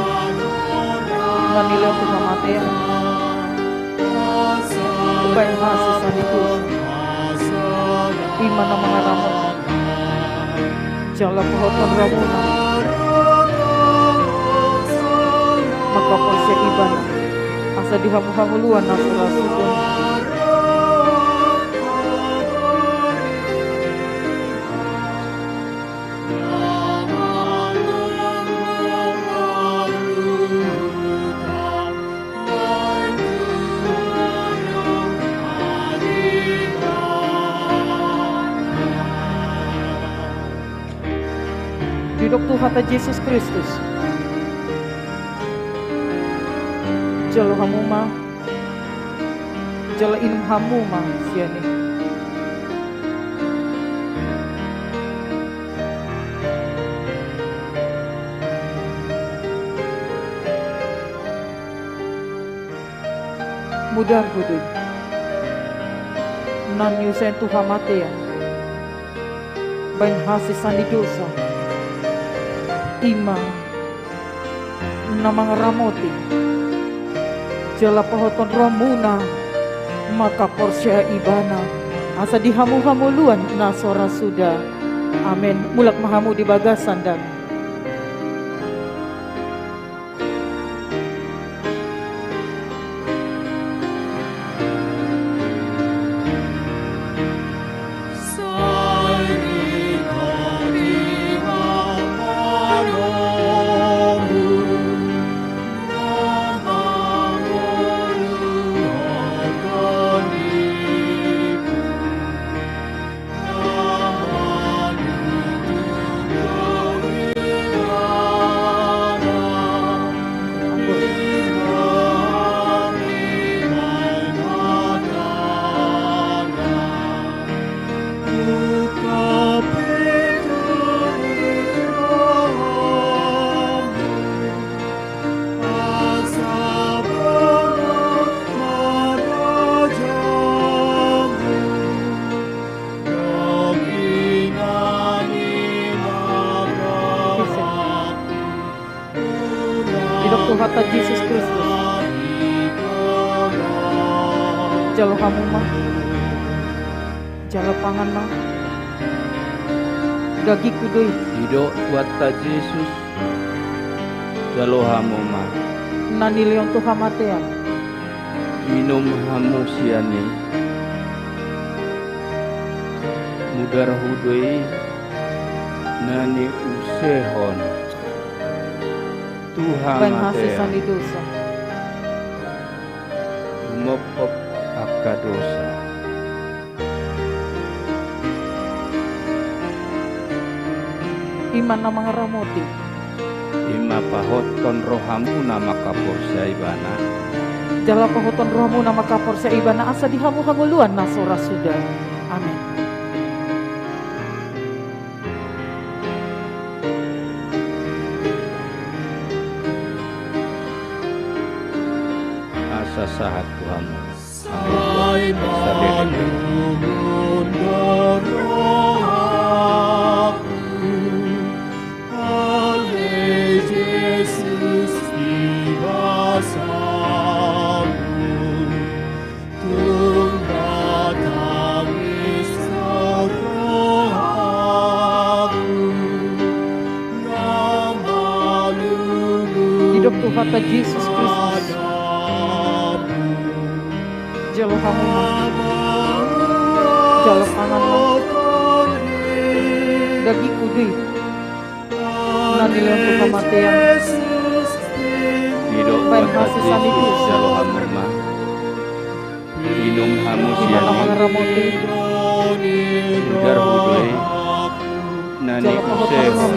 na nilehon tu hamatean, baen hasesaan ni dosa. I ma na mangaramoti, jala pahothon rohamuna mangkaporseai ibana, asa di hamu hangoluan na so ra suda. Didok Tuhanta Jesus Kristus: Jalo hamu ma, jala inum hamu ma sian i. Mudarhu do i, na niusehon tu hamatean, baen hasesaan ni dosa. I ma na mangaramoti, jala pahothon rohamuna mangkaporseai ibana, asa di hamu hangoluan na so ra suda. Amen. Mulak ma hamu di bagasan dame. Didok Tuhanta Jesus Kristus: Jalo hamu ma, jala pangan ma. Dagingku do i. Didok Tuhanta Jesus: Jalo hamu ma, na nilehon tu hamatean. Inum hamu sian i. Mudarhu do i, na niusehon tu hamatean. Baen hasesaan ni dosa. Humongkop angka dosa. I ma na mangaramoti. I ma pahothon rohamuna mangkaporseai Ibana. Jala pahothon rohamuna mangkaporseai Ibana, asa di hamu hangoluan na so ra suda. Amen. Asa sahat tu hamu. Amen. Saleleng. Didok Tuhanta Jesus Kristus. Jalo hamu ma. Jalo pangan ma. Dagingku do i. Na nilehon tu hamatean. Didok Tuhanta Jesus, jalo hamu ma. Inum hamu sian i. Mudar hu do i. Na niusehon.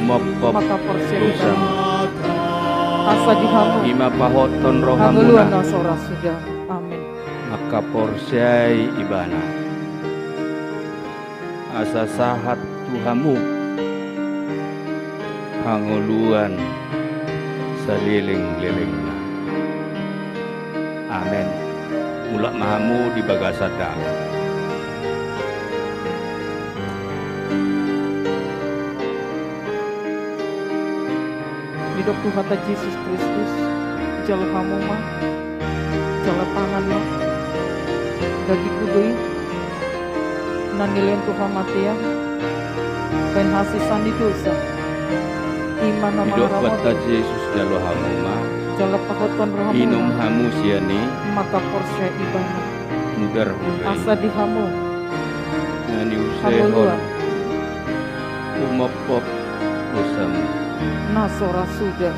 Umophop dosamu. Asa di hamu. I ma pahothon rohamuna. Hangoluan na so ra suda. Amen. Mangkaporseai Ibana. Asa sahat tu hamu hangoluan salelenglelengna. Amen. Mulak ma hamu di bagasan dame. Didok Tuhanta Jesus Kristus, jalo hamu ma, jalo pangan ma, dagingku do i, na nilehon tu hamatean, bahen hasesaan ni dosa. I ma na mangaramoti. Didok Tuhanta Jesus, jalo hamu ma. Jalo pahothon rohamuna. Inum hamu sian i. Mangkaporseai Ibana. Mudar hu do i. Asa di hamu. Na niusehon. Hangoluan. Umophop dosamu. Na so ra suda.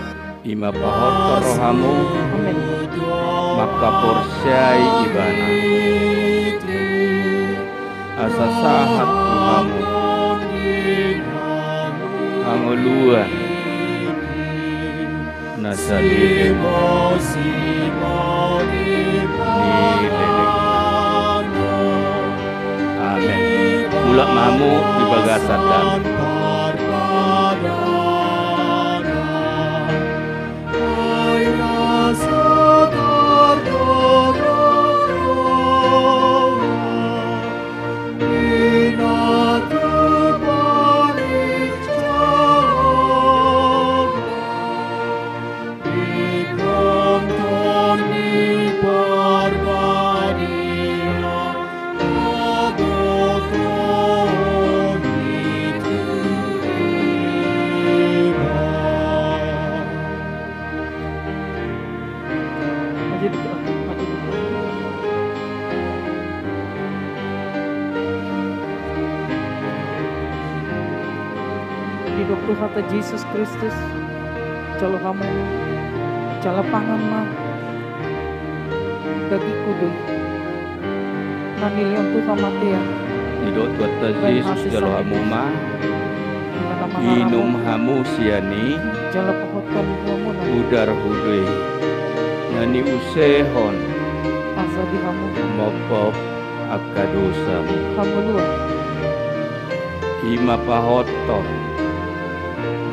I ma pahothon rohamu. Amen. Mangkaporseai Ibana. Asa sahat tu hamu. Hangoluan. Na saleleng ni lelengna. Amen. Mulak ma hamu di bagasan dame. Didok Tuhanta Jesus Kristus, jalo hamu, jalo pangan ma, dagingku do i. Na nilehon tu hamatean. Didok Tuhanta Jesus, jalo hamu ma. Inum hamu sian i. Jalo pahothon rohamuna. Mudar hu do i. Na niusehon. Asa di hamu. Umophop angka dosamu. Hangoluan. I ma pahothon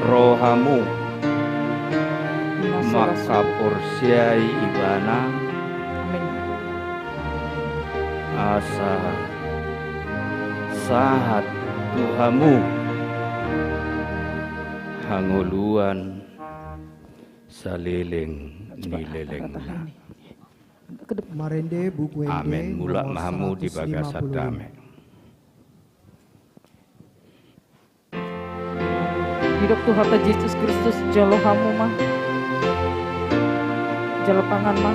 rohamu. Mangkaporseai Ibana. Amen. Asa sahat tu hamu hangoluan saleleng ni lelengna. Marende buku ende. Amen. Mulak ma hamu di bagasan dame. Didok Tuhanta Jesus Kristus, jalo hamu ma. Jalo pangan ma.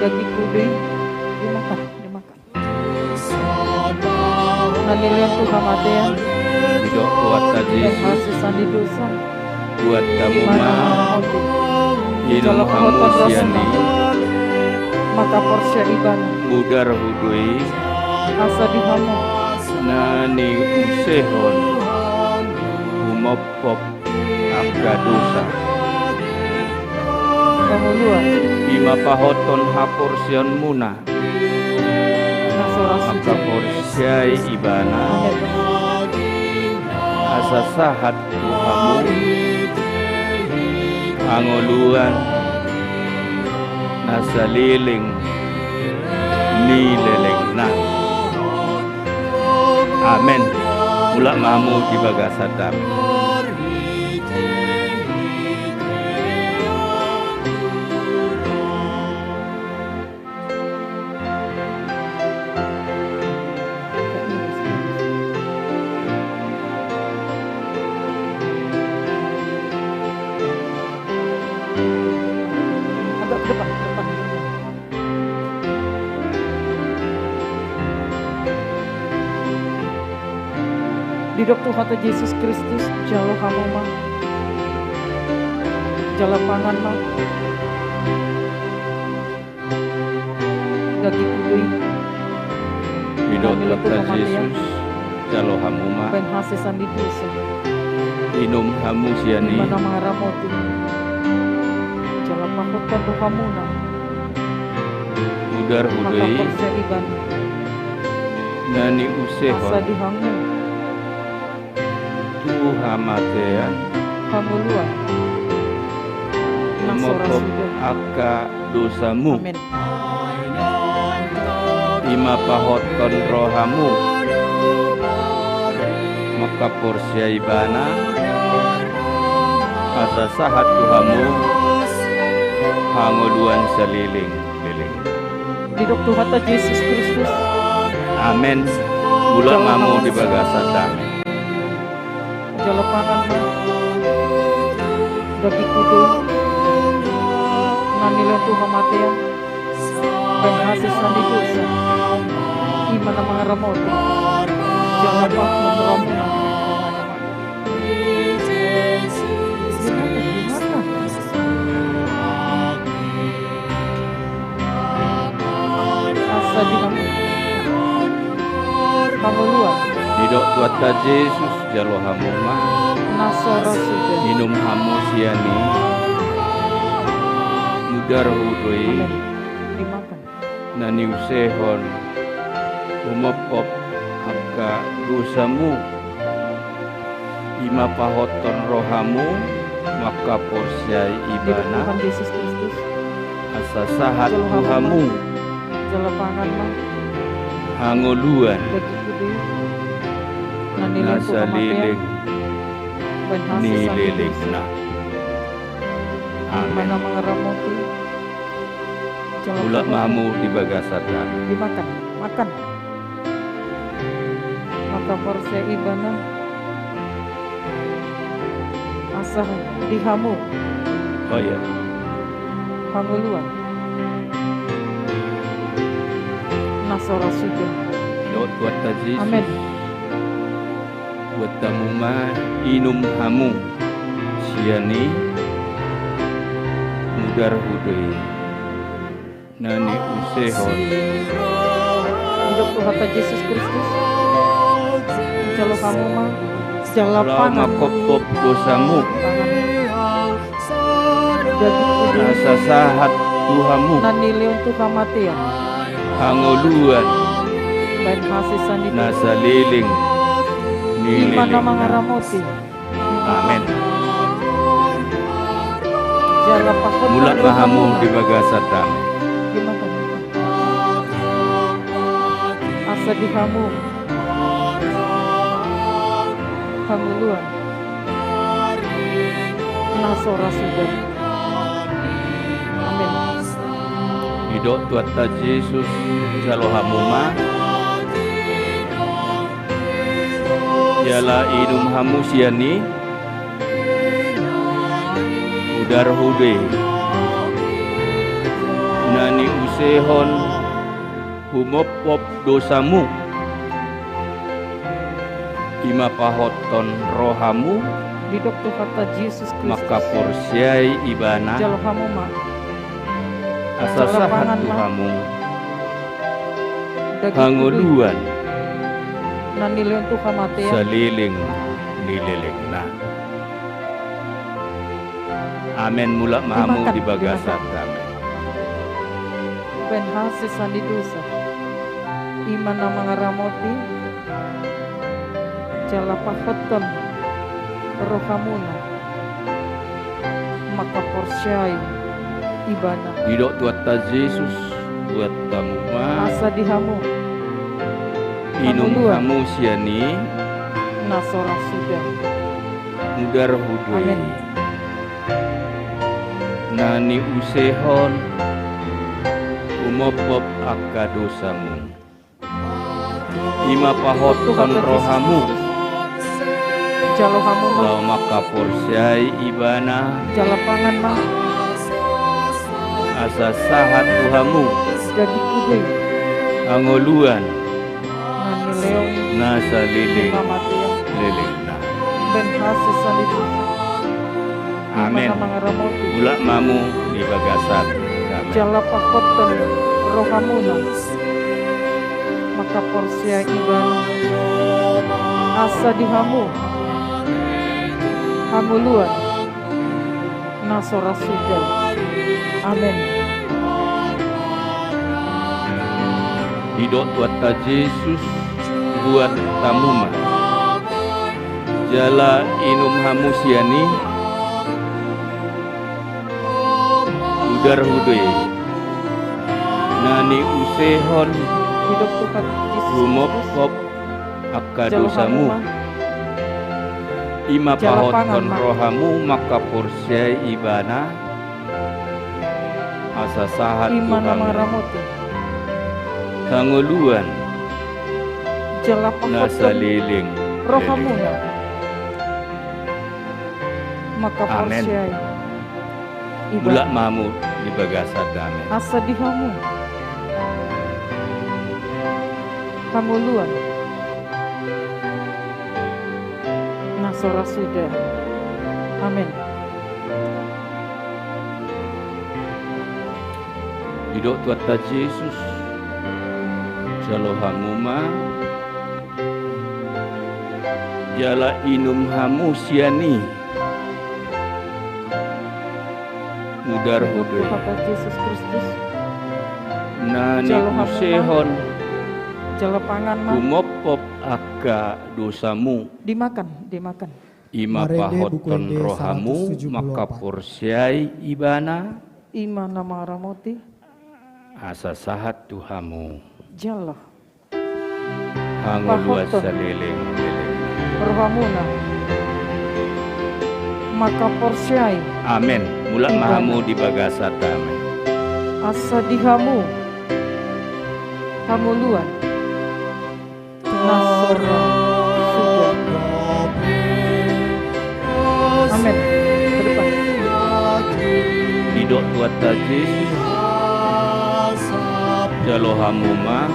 Dagingku do i, dimakan, dimakan. Na nilehon tu hamatean. Didok Tuhanta Jesus. Hasesaan ni dosa. Buat hamu ma. Inum hamu sian i. Mangkaporseai Ibana. Mudar hu do i. Asa di hamu. Na niusehon humophop angka dosa. Hangoluan. I ma pahothon haporseaonmuna. Na so ra suda. Mangkaporseai ibana. Amen. Asa sahat tu hamu hangoluan na saleleng ni lelengna. Amen. Mulak ma hamu di bagasan dame. Agak ke depan, ke depan. Didok Tuhanta Jesus Kristus, jalo hamu ma, jala pangan ma. Dagingku do i. Didok Tuhanta Jesus, jalo hamu ma. Bahen hasesaan ni dosa. Inum hamu sian i. I ma na mangaramoti. Jala pahothon rohamuna. Mudarhu do i. Mangkaporseai ibana. Na niusehon. Asa di hamu. Tu hamatean. Hangoluan. Na so ra suda. Humophop angka dosamu. Amen. I ma pahothon rohamu. Mangkaporseai ibana. Asa sahat tu hamu. Hangoluan saleleng-leleng. Didok Tuhanta Jesus Kristus. Amen. Mulak ma hamu di bagasan dame. Jala pangan ma. Dagingku do i. Na nilehon tu hamatean. Bahen hasesaan ni dosa. I ma na mangaramoti. Jala pahothon rohamuna. Asa di hamu. Hangoluan. Didok Tuhanta Jesus, jalo hamu ma. Na so ra suda. Inum hamu sian i. Mudarhu do i. Amen. Dimakan. Na niusehon humophop angka dosamu. I ma pahothon rohamu, mangkaporseai ibana. Didok Tuhan Jesus Kristus. Asa sahat tu hamu. Jala pangan ma. Hangoluan. Dagingku do i. Na nilehon tu hamatean. Na saleleng. Bahen hasesaan ni dosa. Ni lelengna. Amen. I ma na mangaramoti. Mulak ma hamu di bagasan dame. Dimakan, makan. Mangkaporseai ibana. Asa di hamu. Oh iya. Hangoluan. Na so ra suda. Didok Tuhanta Jesus. Amen. Buat hamu ma, inum hamu sian i. Mudarhu do i. Na niusehon. Didok Tuhanta Jesus Kristus. Jalo hamu ma. Jala pangan. Mangkaporseai dosamu. Pangan. Dagingku do i. Asa sahat tu hamu. Na nilehon tu hamatean. Hangoluan. Bahen hasesaan ni dosa. Na saleleng. Ni lelengna. I ma na mangaramoti. Amen. Jala pahothon rohamuna. Mulak ma hamu di bagasan dame. Dimakan. Asa di hamu. Hangoluan. Na so ra suda. Amen. Didok Tuhanta Jesus, jalo hamu ma. Jala inum hamu sian i. Mudarhu do i. Na niusehon humophop dosamu. I ma pahothon rohamu. Didok Tuhanta Jesus Kristus. Mangkaporseai ibana. Jalo hamu ma. Asa sahat tu hamu. Hangoluan. Na nilehon tu hamatean. Saleleng ni lelengna. Amen. Mulak ma hamu di bagasan dame. Baen hasesaan ni dosa. I ma na mangaramoti jala pahothon rohamuna mangkaporseai Ibana. Didok Tuhanta Jesus, buat hamu ma. Asa di hamu. Inum hamu sian i. Na so ra suda. Mudar hudoe. Amen. Na niusehon humophop angka dosamu. I ma pahothon rohamu. Jalo hamu ma. Laho mangkaporseai Ibana. Jala pangan ma. Asa sahat tu hamu. Dagingku do i. Hangoluan. Na nilehon. Na saleleng. Hamatean. Lelengna. Baen hasesaan ni dosa. Amen. Imana mangaramoti. Mulak ma hamu di bagasan dame. Jala pahothon rohamuna mangkaporseai Ibana. Asa di hamu. Hangoluan. Na so ra suda. Amen. Didok Tuhanta Jesus, buat hamu ma. Jala inum hamu sian i. Mudar hudoe. Na niusehon. Didok Tuhan Jesus. Humophop angka dosamu. I ma pahothon rohamu mangkaporseai Ibana. Asa sahat tu hamu. Imana mangaramoti. Hangoluan. Jala pahothon. Na saleleng. Rohamuna. Amen. Mangkaporseai Ibana. Mulak ma hamu di bagasan dame. Asa di hamu. Hangoluan. Na so ra suda. Amen. Didok Tuhanta Jesus, jalo hamu ma. Jala inum hamu sian i. Mudar hudoe. Tuhan Jesus Kristus. Na niusehon. Jalo pangan ma. Humophop angka dosamu. Dimakan, dimakan. I ma pahothon rohamu mangkaporseai Ibana. Imana mangaramoti. Asa sahat tu hamu. Jala. Hangoluan saleleng. Rohamuna. Mangkaporseai. Amen. Mulak ma hamu di bagasan dame. Asa di hamu. Hangoluan. Na so ra suda. Amen. Ke depan. Didok Tuhanta Jesus. Jalo hamu ma.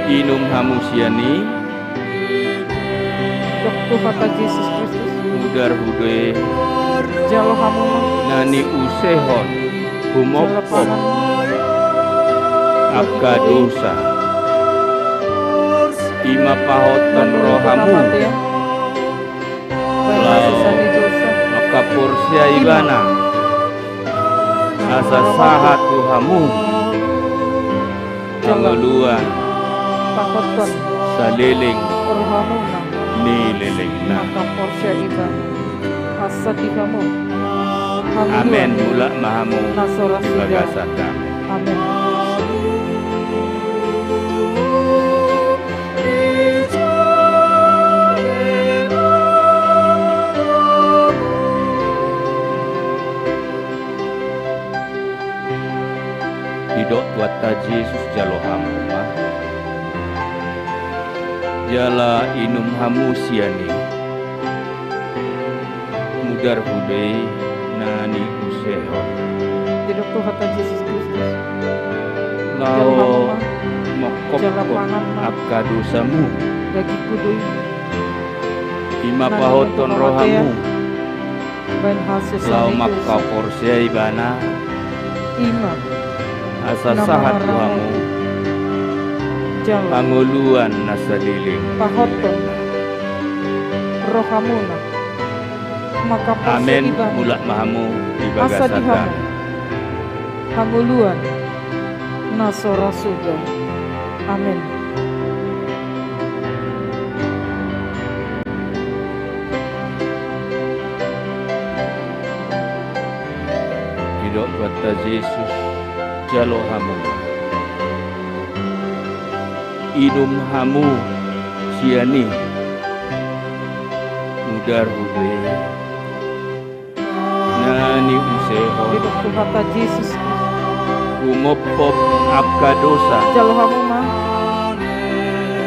Inum hamu sian i. Didok Tuhanta Jesus Kristus. Mudar hudoe. Jalo hamu ma. Na niusehon. Humophop. Jala pangan. Angka dosa. I ma pahothon rohamu. Laho mangkaporseai Ibana. Asa sahat tu hamu. Hangoluan. Pahothon. Saleleng. Rohamuna. Ni lelengna. Mangkaporseai Ibana. Asa di hamu. Amen. Mulak ma hamu. Na so ra suda. Di bagasan dame. Amen. Didok Tuhanta Jesus, jalo hamu ma. Jala inum hamu sian i. Mudar hudoe na niusehon. Didok Tuhanta Jesus Kristus. Laho mangkophop angka dosamu. Dagingku do i. I ma pahothon rohamu. Baen hasesaan ni dosa. Laho mangkaporseai Ibana. I ma. Asa sahat tu hamu. Jala. Hangoluan na saleleng. Pahothon. Rohamuna. Maka. Amen. Mulak ma hamu di bagasan. Asa di hamu. Hangoluan. Na so ra suda. Amen. Didok Tuhanta Jesus, jalo hamu. Inum hamu sian i. Mudar hudoe. Na niusehon. Didok Tuhanta Jesus. Humophop angka dosa. Jalo hamu ma.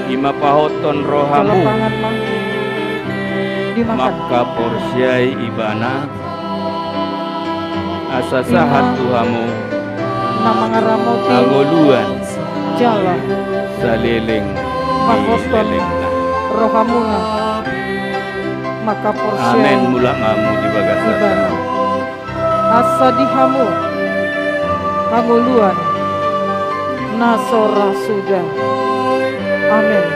I ma pahothon rohamu. Jalo pangan ma. Dimakan. Mangkaporseai ibana. Asa sahat tu hamu. Na mangaramoti. Hangoluan. Jala. Saleleng. Pahothon. Saleleng. Rohamuna. Mangkaporseai. Amen. Mulak ma hamu di bagasan. Ibana. Asa di hamu. Hangoluan. Na so ra suda. Amen.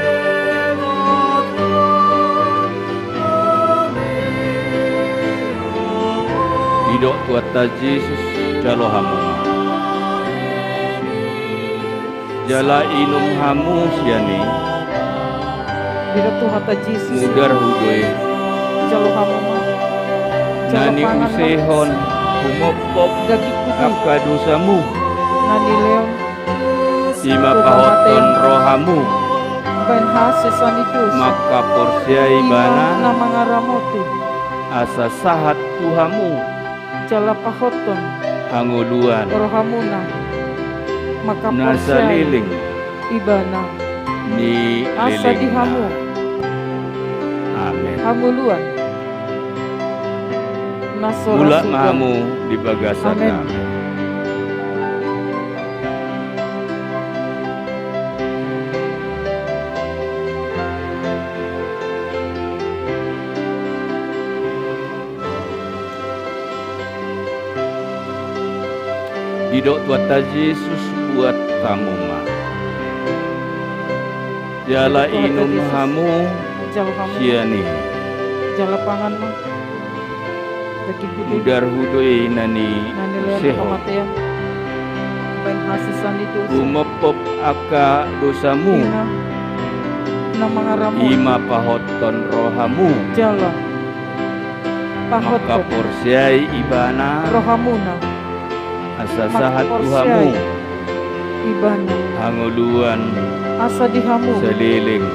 Didok Tuhanta Jesus, jalo hamu. Jala inum hamu sian i. Didok Tuhanta Jesus. Mudar hudoe. Jalo hamu ma. Na niusehon. Humophop. Dagingku. Angka dosamu. Na nilehon. I ma pahothon rohamu. Baen hasesaan ni dosa. Mangkaporseai ibana. I ma na mangaramoti. Asa sahat tu hamu. Jala pahothon. Hangoluan. Rohamuna. Mangkaporseai. Na saleleng. Ibana. Ni lelengna. Asa di hamu. Amen. Hangoluan. Na so ra suda. Mulak ma hamu di bagasan. Amen. Didok Tuhanta Jesus, buat hamu ma. Jala inum hamu. Jalo hamu. Sian i. Jala pangan ma. Dagingku. Mudar hudoe na niusehon. Na nilehon tu hamatean. Baen hasesaan ni dosa. Humophop angka dosamu. I ma na mangaramoti. I ma pahothon rohamu. Jala. Pahothon. Mangkaporseai ibana. Rohamuna. Asa sahat tu hamu. Mangkaporseai. Ibana. Hangoluan. Asa di hamu. Saleleng.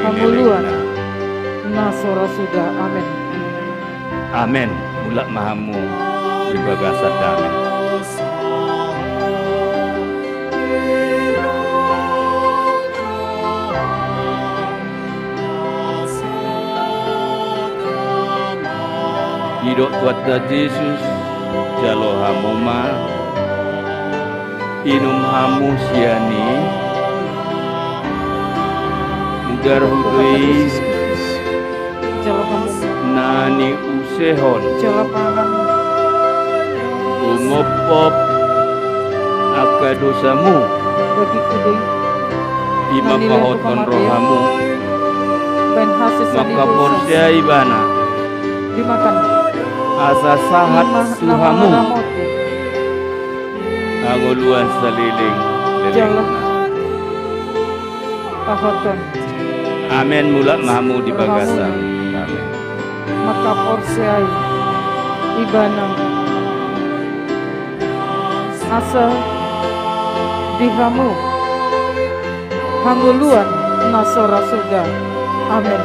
Hangoluan. Lelengna. Na so ra suda. Amen. Amen. Mulak ma hamu di bagasan dame. Didok Tuhanta Jesus, jalo hamu ma. Inum hamu sian i. Mudar hudoe. Jalo hamu. Na niusehon. Jala pangan. Humophop angka dosamu. Dagingku do i. I ma pahothon rohamu. Baen hasesaan ni dosa. Mangkaporseai ibana. Dimakan. Asa sahat tu hamu. I ma na mangaramoti. Hangoluan saleleng. Jala. Lelengna. Pahothon. Amen. Mulak ma hamu di bagasan. Amen. Mangkaporseai ibana. Asa di hamu. Hangoluan na so ra suda. Amen.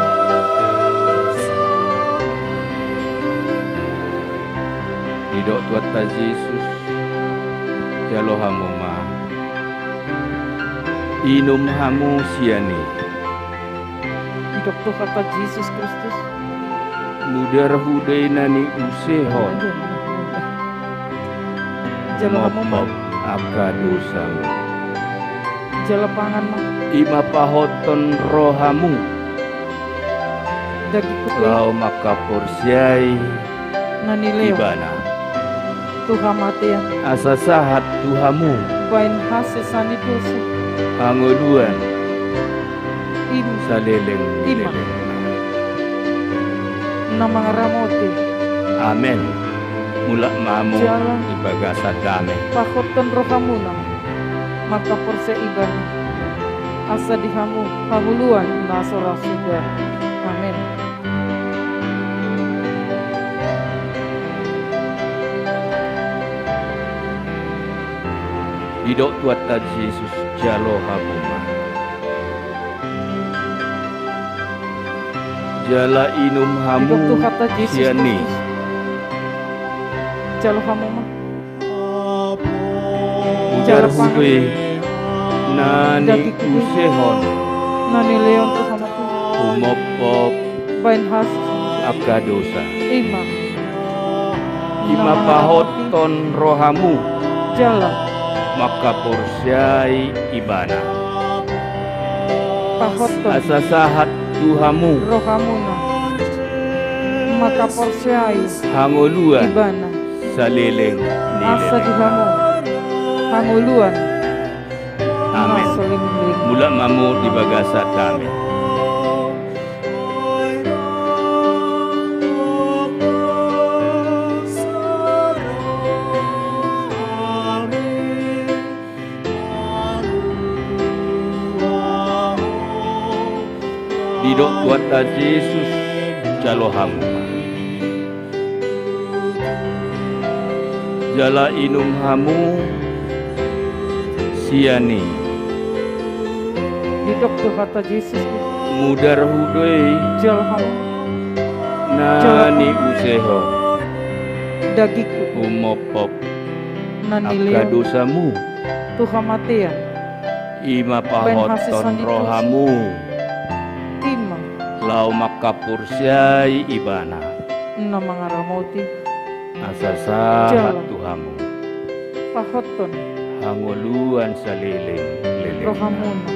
Didok Tuhanta Jesus, jalo hamu ma. Inum hamu sian i. Didok Tuhanta Jesus Kristus. Mudar hudoe na niusehon. Jalo hamu ma. Humophop angka dosamu. Jala pangan ma. I ma pahothon rohamu. Dagingku do i. Laho mangkaporseai. Na nilehon. Ibana. Tu hamatean. Asa sahat tu hamu. Baen hasesaan ni dosa. Hangoluan. Ima. Saleleng. Ima. Leleng. Na mangaramoti. Amen. Mulak ma hamu. Jala. Di bagasan dame. Pahothon rohamuna. Mangkaporseai ibana. Asa di hamu. Hangoluan. Na so ra suda. Amen. Didok Tuhanta Jesus, jalo hamu ma. Jala inum hamu. Didok Tuhanta Jesus sian i. Jalo hamu ma. Ujar hudo i na niusehon. Na nilehon tu hamu. Humophop. Baen hasesaan. Angka dosa. Ima. Ima pahothon rohamu. Jala. Mangkaporseai ibana. Pahothon. Asa sahat tu hamu. Rohamuna. Mangkaporseai. Hangoluan. Ibana. Saleleng ni leleng. Asa di hamu. Hangoluan. Amen. Mulak ma hamu di bagasan dame. Didok Tuhanta Jesus, jalo hamu ma. Jala inum hamu sian i. Didok Tuhanta Jesus. Mudar hudo i. Jalo hamu. Na niusehon. Dagingku. Humophop. Na nilehon. Angka dosamu. Tu hamatean. Ima pahothon rohamu. Ima. Laho mangkaporseai ibana. Na mangaramoti. Asa sahat tu hamu. Pahothon. Hangoluan saleleng leleng. Rohamuna.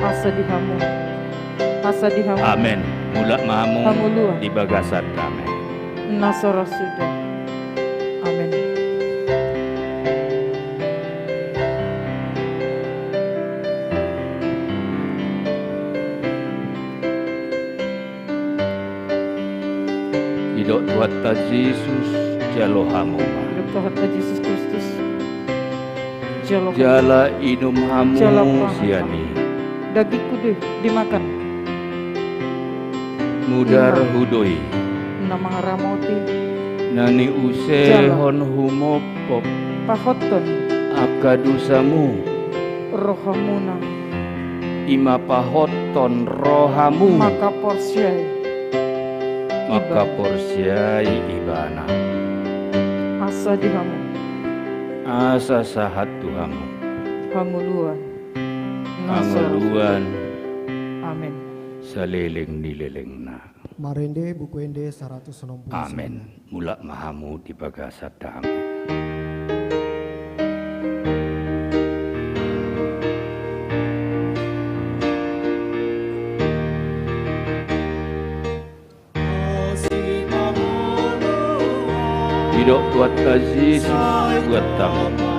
Asa di hamu. Asa di hamu. Amen. Mulak ma hamu. Hangoluan. Di bagasan dame. Na so ra suda. Amen. Didok Tuhanta Jesus, jalo hamu ma. Didok Tuhanta Jesus Kristus. Jalo hamu. Jala inum hamu sian i. Dagingku do i, dimakan. Mudar hudo i. Na mangaramoti. Na niusehon humophop. Pahothon. Angka dosamu. Rohamuna. Ima pahothon rohamu. Mangkaporseai. Mangkaporseai ibana. Asa di hamu. Asa sahat tu hamu. Hangoluan. Hangoluan. Amen. Saleleng ni lelengna. Marende Buku Ende saratus onom pulu sada. Amen. Mulak ma hamu di bagasan dame. Didok Tuhanta Jesus, buat hamu ma.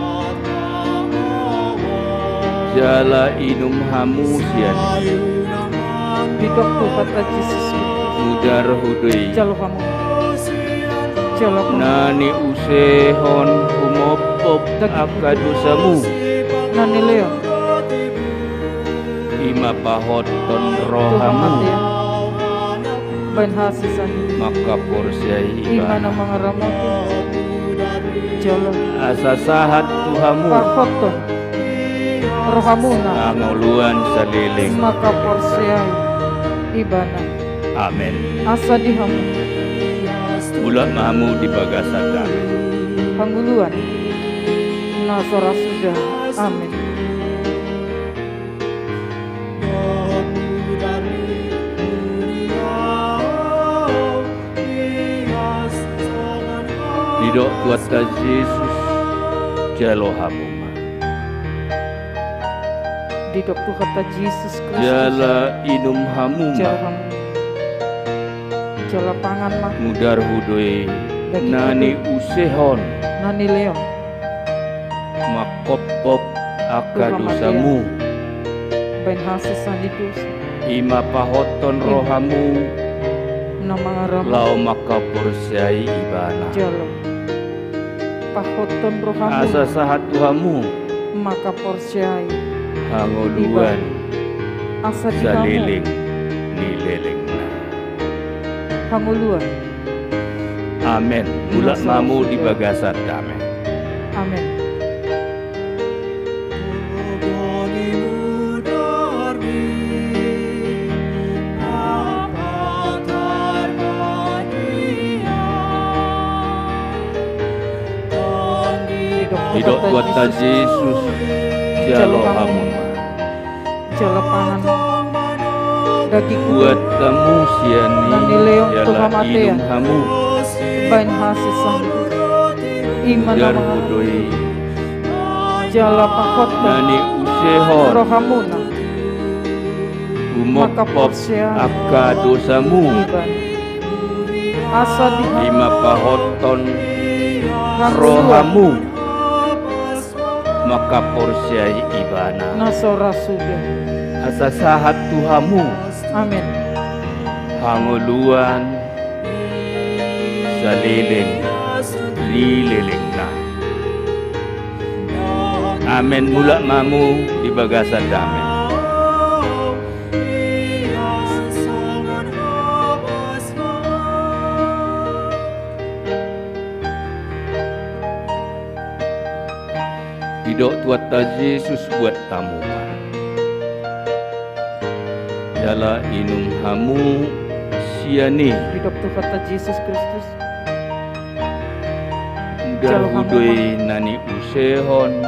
Jala inum hamu sian i. Didok Tuhanta Jesus. Mudar hudo i. Jalo hamu. Jalo hamu. Na niusehon humophop angka dosamu. Na nilehon. Ima pahothon rohamu. Baen hasesaan. Mangkaporseai ibana. Ima na mangaramoti. Jala. Asa sahat tu hamu. Pahothon. Rohamuna. Hangoluan saleleng. Mangkaporseai ibana. Amen. Asa di hamu. Mulak ma hamu di bagasan dame. Hangoluan. Na so ra suda. Amen. Didok Tuhanta Jesus, jalo hamu ma. Didok Tuhanta Jesus Kristus. Jala inum hamu ma. Jalo hamu. Jala pangan ma. Mudar hudo i. Dagingku do i. Na niusehon. Na nilehon. Mangkop Pop angka dosamu. Baen hasesaan ni dosa. I ma pahothon rohamu. Na mangaramoti. Laho mangkaporseai ibana. Jala pahothon rohamu. Asa sahat tu hamu. Mangkaporseai. Hangoluan. Ibana. Asa di hamu. Saleleng ni lelengna. Hangoluan. Amen. Mulak ma hamu di bagasan dame. Amen. Didok Tuhanta Jesus, jalo hamu ma. Jala pangan dagingku. Buat hamu sian i. Na nilehon tu hamatean. Jala inum hamu. Baen hasesaan. I ma na mangaramoti. Jala pahothon. Na niusehon. Rohamuna. Umophop. Mangkaporseai. Angka dosamu. Ibana. Asa di. I ma pahothon. Hangoluan. Rohamu. Mangkaporseai ibana. Na so ra suda. Asa sahat tu hamu. Amen. Hangoluan saleleng ni lelengna. Amen. Mulak ma hamu di bagasan dame. Didok Tuhanta Jesus, buat hamu ma. Jala inum hamu sian i. Didok Tuhanta Jesus Kristus. Mudar huda i na niusehon.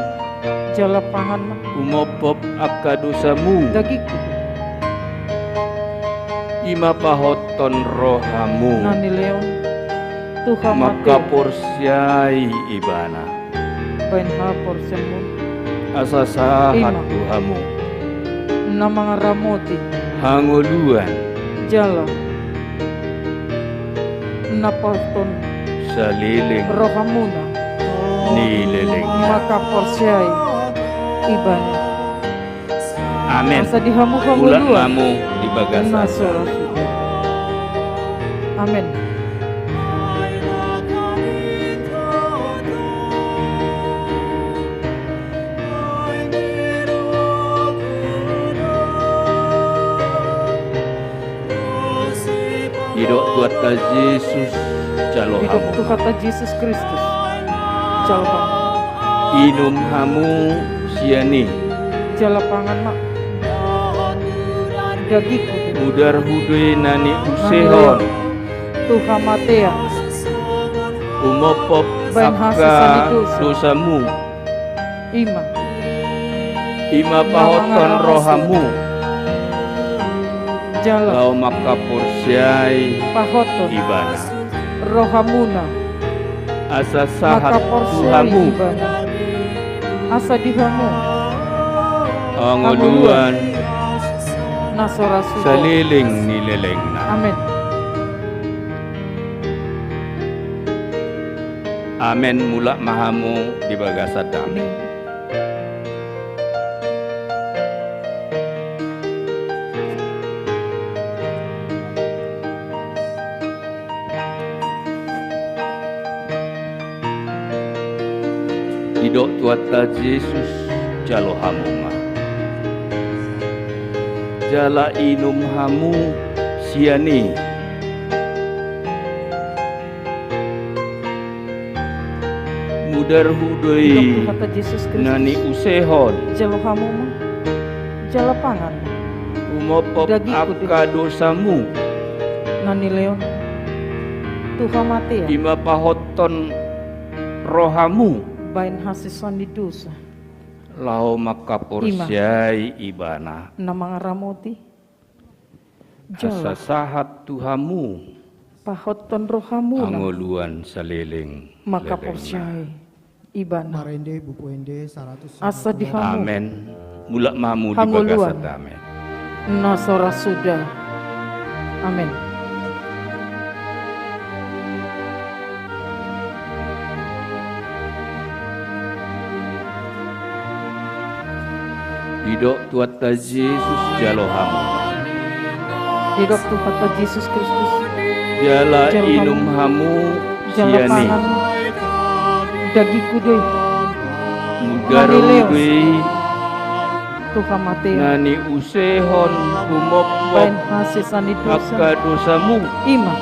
Jala pangan ma. Umophop angka dosamu. Dagingku. I ma pahothon rohamu. Na nilehon tu hamatean. Mangkaporseai ibana. Baen haporseaonmu. Asa sahat tu hamu. I ma. Na mangaramoti. Hangoluan. Jala. Na pahothon. Saleleng. Rohamuna. Ni lelengna. Mangkaporseai. Ibana. Amen. Asa di hamu hangoluan. Mulak ma hamu di bagasan. Na so ra suda. Amen. Didok Tuhanta Jesus, jalo hamu. Didok Tuhanta Jesus Kristus, jalo hamu. Inum hamu sian i. Jala pangan ma. Dagingku. Mudar huda i na niusehon. Tu hamatean. Umophop. Baen hasesaan ni dosa. Angka dosamu. I ma. I ma pahothon rohamu. Jala. Laho mangkaporseai. Pahothon. Ibana. Rohamuna. Asa sahat tu hamu. Mangkaporseai ibana. Asa di hamu. Hangoluan. Hangoluan. Na so ra suda. Saleleng ni lelengna. Amen. Amen. Mulak ma hamu di bagasan dame. Didok Tuhanta Jesus, jalo hamu ma. Jala inum hamu sian i. Mudar huda i. Didok Tuhanta Jesus Kristus. Na niusehon. Jalo hamu ma. Jala pangan. Dagingku. Umophop angka dosamu. Na nilehon. Tu hamatean. I ma pahothon rohamu. Baen hasesaan ni dosa. Laho mangkaporseai ibana. I ma. Na mangaramoti. Jala. Asa sahat tu hamu. Pahothon rohamuna. Hangoluan saleleng. Mangkaporseai. Ibana. Marende, buku ende, saratus. Asa di hamu. Amen. Mulak ma hamu di bagasan dame. Hangoluan. Na so ra suda. Amen. Didok Tuhanta Jesus, jalo hamu. Didok Tuhanta Jesus Kristus. Jala inum hamu sian i. Jala pangan dagingku do i. Mudar hudo i. Tu hamatean. Na niusehon humophop. Baen hasesaan ni dosa. Angka dosamu. I ma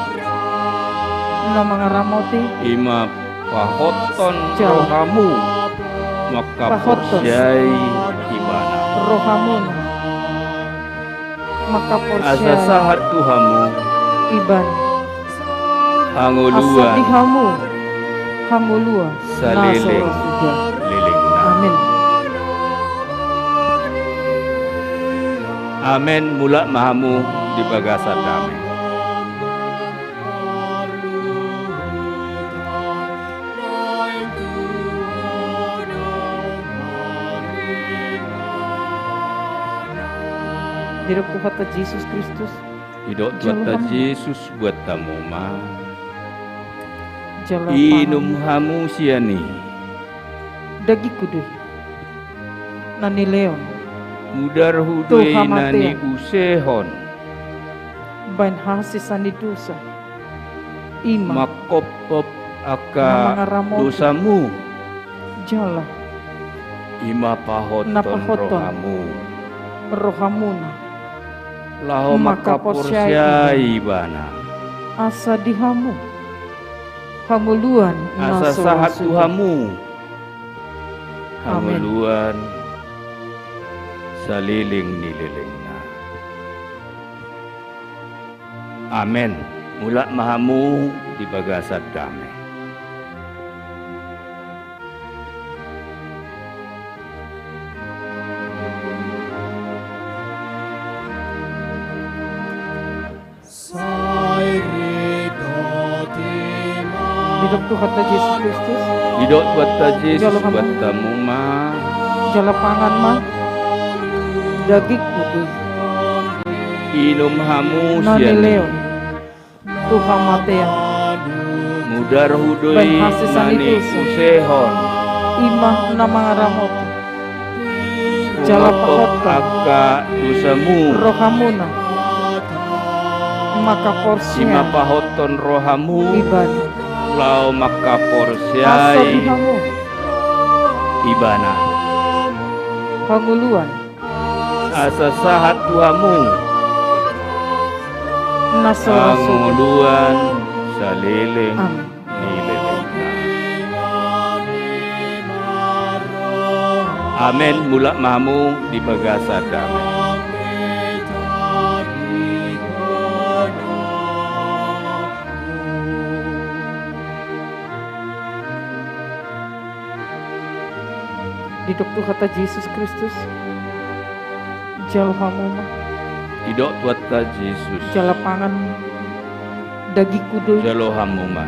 na mangaramoti. I ma pahothon rohamu. Mangkaporseai ibana. Rohamuna. Mangkaporseai. Asa sahat tu hamu. Ibana. Hangoluan. Asa di hamu. Hangoluan. Saleleng. Lelengna. Amen. Amen. Mulak ma hamu di bagasan dame. Didok Tuhanta Jesus Kristus. Didok Tuhanta Jesus, buat hamu ma. Jala inum hamu sian i. Dagingku do i. Na nilehon. Mudar hudo i na niusehon. Baen hasesaan ni dosa. I ma. Mangkophop angka dosamu. Jala. I ma pahothon rohamu. Rohamuna. Laho mangkaporseai ibana. Asa di hamu. Hangoluan. Asa sahat tu hamu. Amen. Hangoluan. Saleleng ni lelengna. Amen. Mulak ma hamu di bagasan dame. Didok Tuhanta Jesus Kristus. Didok Tuhanta Jesus, jalo hamu. Buat hamu ma. Jala pangan ma. Dagingku do i. Inum hamu sian i. Na nilehon. Tu hamatean. Mudar hudo i na niusehon. Baen hasesaan ni dosa. I ma na mangaramoti. Jala pahothon. Angka dosamu. Rohamuna. Mangkaporseai. I ma pahothon rohamu. Ibana. Laho mangkaporseai. Asa di hamu. Ibana. Hangoluan. Asa sahat tu hamu. Na so ra suda. Hangoluan saleleng. Amen. Ni lelengna. Amen. Mulak ma hamu di bagasan dame. Didok Tuhanta Jesus Kristus. Jalo hamu ma. Didok Tuhanta Jesus. Jala pangan dagingku do i. Jalo hamu ma.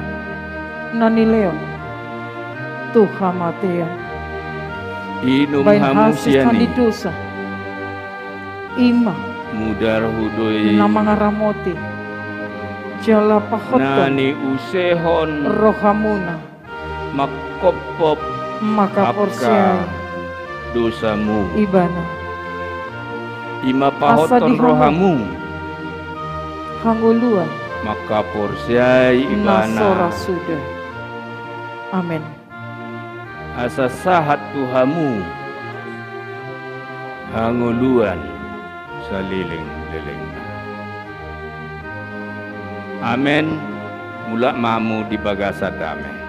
Na nilehon. Tu hamatean. Inum hamu sian i. Baen hasesaan ni dosa. I ma. Mudar hudo i. Na mangaramoti. Jala pahothon. Na niusehon. Rohamuna. Mangkophop. Mangkaporseai. Angka dosamu. Ibana. I ma pahothon rohamu. Asa di hamu. Hangoluan. Mangkaporseai ibana. Na so ra suda. Amen. Asa sahat tu hamu. Hangoluan. Saleleng-lelengna. Amen. Mulak ma hamu di bagasan dame.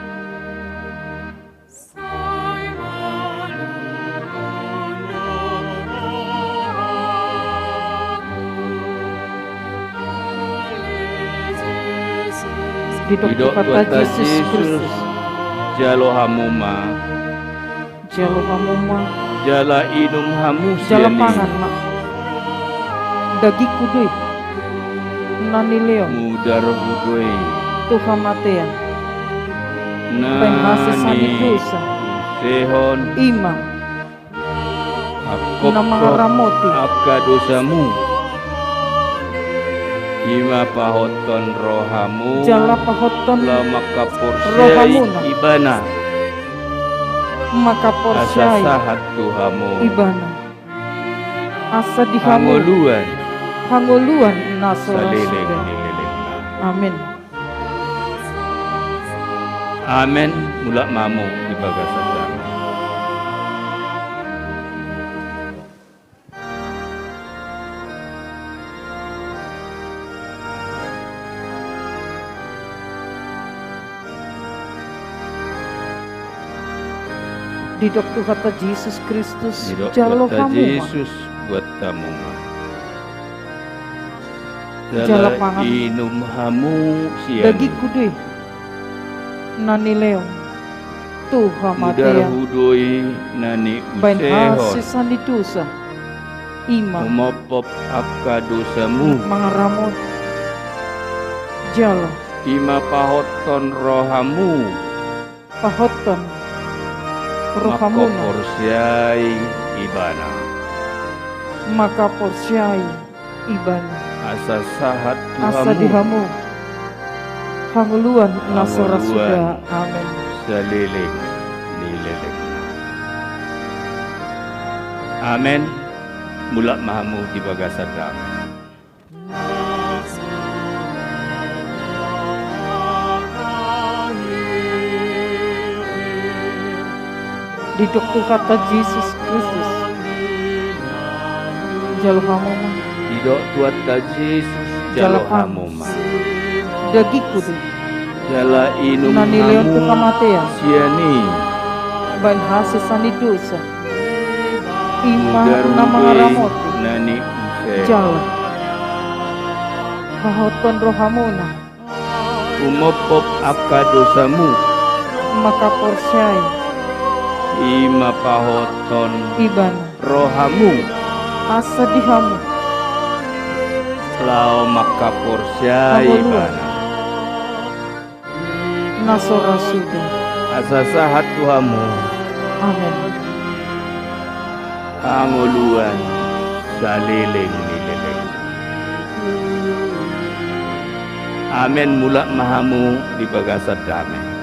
Didok Tuhanta Jesus Kristus. Jalo hamu ma. Jalo hamu ma. Jala inum hamu sian i. Jala pangan ma. Dagingku do i. Na nilehon. Mudar hudo i. Tu hamatean. Na. Baen hasesaan ni dosa. Niusehon. I ma. Mangkophop. Na mangaramoti. Angka dosamu. I ma pahothon rohamu. Jala pahothon. Laho mangkaporseai. Rohamuna. Ibana. Mangkaporseai. Asa sahat tu hamu. Ibana. asa di hamu hangoluan, hangoluan na so ra suda. Saleleng ni lelengna. Amen. Amen. Mulak ma hamu di bagasan damai. Didok Tuhanta Jesus Kristus, didok jalo Tuhanta hamu ma. Jesus buat hamu ma. Jala pangan. Jala inum hamu sian i. Dagingku do i na nilehon tu hamatean. Mudarhu do i na niusehon. Bahen hasesaan ni dosa. I ma. Umophop angka dosamu. Mangaramoti. Jala. I ma pahothon rohamu. Pahothon rohamuna. Mangkaporseai Ibana. Mangkaporseai Ibana. Asa sahat tu hamu. Asa di hamu hangoluan na so ra suda. Hangoluan. Amen. Saleleng ni lelengna. Amen. Mulak ma hamu di bagasan damai. Didok Tuhanta Jesus Kristus, jalo hamu ma. Didok Tuhanta Jesus, jalo hamu ma. Jala pangan. Dagingku do i. Jala inum hamu sian i. Na nilehon tu hamatean. Bahen hasesaan ni dosa. I ma na mangaramoti. Mudarhu do i na niusehon. Jala. Pahothon rohamuna. Umophop angka dosamu. Mangkaporseai. I ma pahothon. Ibana. Rohamu. Asa di hamu. Laho mangkaporseai Ibana. Hangoluan. Na so ra suda. Asa sahat tu hamu. Amen. Hangoluan saleleng ni leleng. Amen. Mulak ma hamu di bagasan damai.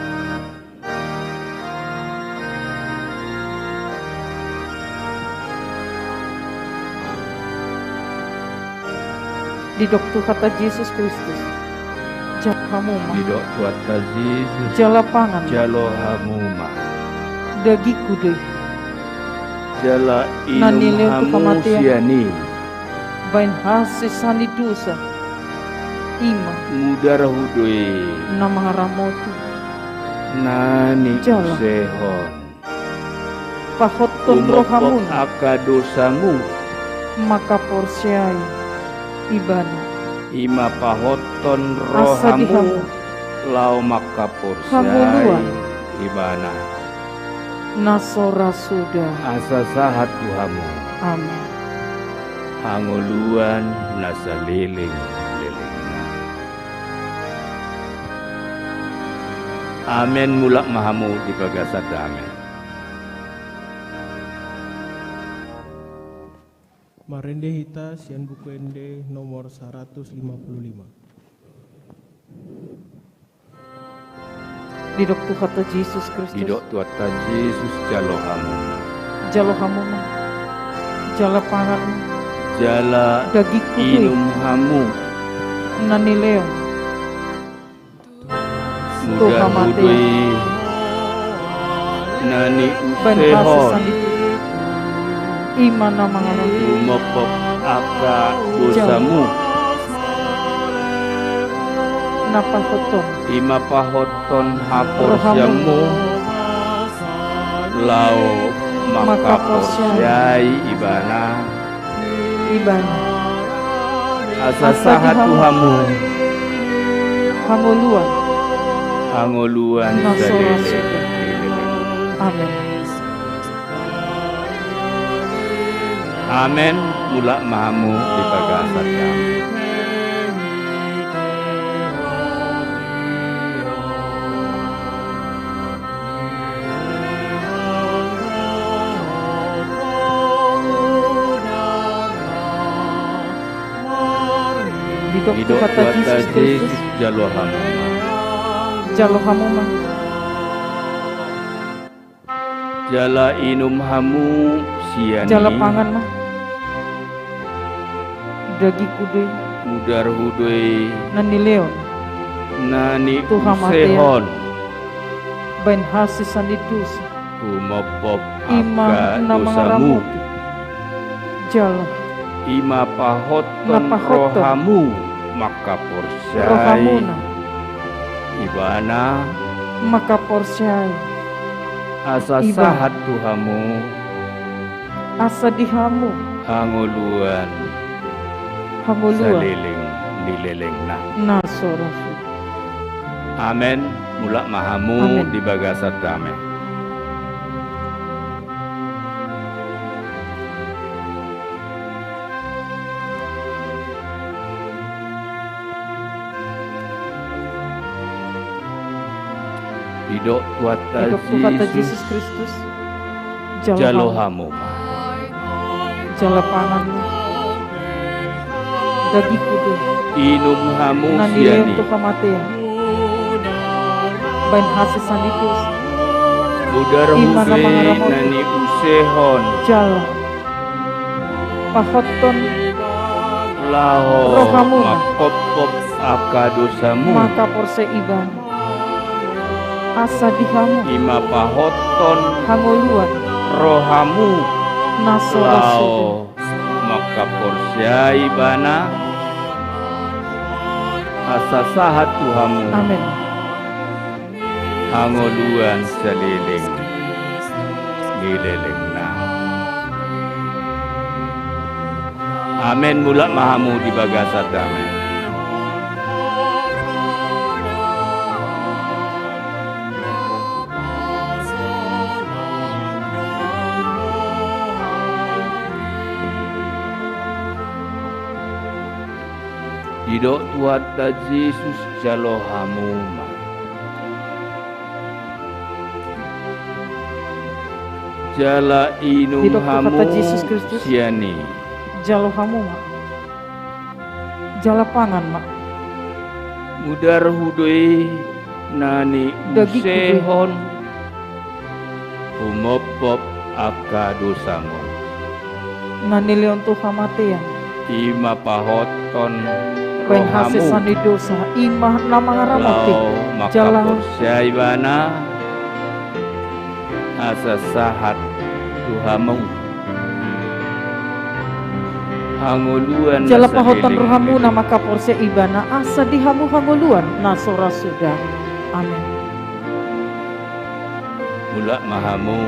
Didok Tuhanta Jesus Kristus, jalo hamu ma. Didok Tuhanta Jesus, jala pangan. Jalo hamu ma. Dagingku do i. Jala inum hamu sian i. Na nilehon tu hamatean. Bahen hasesaan ni dosa. I ma. Mudarhu do i. Na mangaramoti. Na niusehon. Jala. Pahothon rohamuna. Umophop angka dosamu. Mangkaporseai Ibana. I ma pahothon rohamu. Asa di hamu. Laho mangkaporseai Ibana. Hangoluan. Na so ra suda. Asa sahat tu hamu. Amen. Hangoluan na saleleng-lelengna. Amen. Mulak ma hamu di bagasan damai. Marende hita sian Buku Ende nomor saratus lima pulu lima. Didok Tuhanta Jesus Kristus. Didok Tuhanta Jesus, jalo hamu ma. Jalo hamu ma. Jala pangan. Jala dagingku do i. Inum hamu. Na nilehon. Mudarhu do i. Tu hamatean. Na niusehon. Bahen hasesaan ni dosa. I ma na mangaramoti. Umophop angka dosamu. Jala. Na pahothon. I ma pahothon haporseaonmu. Rohamu. Laho mangkaporseai. Mangkaporseai Ibana. Ibana. Asa sahat tu hamu. Asa di hamu. Hangoluan. Hangoluan. Na so ra suda. Saleleng-leleng. Amen. Amen. Mulak ma hamu di bagasan damai. Didok Tuhanta Jesus, jalo hamu ma. Jalo hamu ma. Jala inum hamu sian i. Jala pangan ma. dagingku do i. Mudar hu do i. Na nilehon. Na niusehon. Tu hamatean. Baen hasesaan ni dosa. Humophop angka dosamu. I ma na mangaramoti. Jala. I ma pahothon. Na pahothon. Rohamu mangkaporseai. Rohamuna. Ibana. Mangkaporseai. Asa. Ibana. Sahat tu hamu. Asa di hamu. Hangoluan. Hangoluan. Saleleng ni lelengna. Na so ro suda. Amen. Mulak ma hamu. Amen. Di bagasan dame. Didok Tuhanta. Didok Tuhanta Jesus. Jesus Kristus. Jalo. Jalo hamu ma. Jala pangan ma. Dagingku do i. Inum hamu sian i. Na nilehon tu hamatean. Baen hasesaan ni dosa. Mudar hu do i. I ma na mangaramoti. Na niusehon. Jala. Pahothon. Laho. Rohamuna. Manghophop angka dosamu. Mangkaporseai Ibana. Asa di hamu. I ma pahothon. Hangoluan. Rohamu. Na so ro suda. Laho. Mangkaporseai Ibana. Asa sahat tu hamu. Amen. Hangoluan saleleng ni lelengna. Amen. Mulak ma hamu di bagasan dame. Didok Tuhanta Jesus, jalo hamu ma. Jala inum hamu. Didok Tuhanta Jesus Kristus. Sian i. Jalo hamu ma. Jala pangan ma. Mudar hu do i na niusehon. Dagingku do i. Humophop angka dosamu. Na nilehon tu hamatean. I ma pahothon. Baen rohamu. Hasesaan ni dosa. I ma na mangaramoti. Laho. Jala. Mangkaporseai Ibana. Asa sahat tu hamu. Hangoluan. Jala pahothon rohamuna. Mangkaporseai Ibana asa di hamu hangoluan na so ra suda. Amen. Mulak ma hamu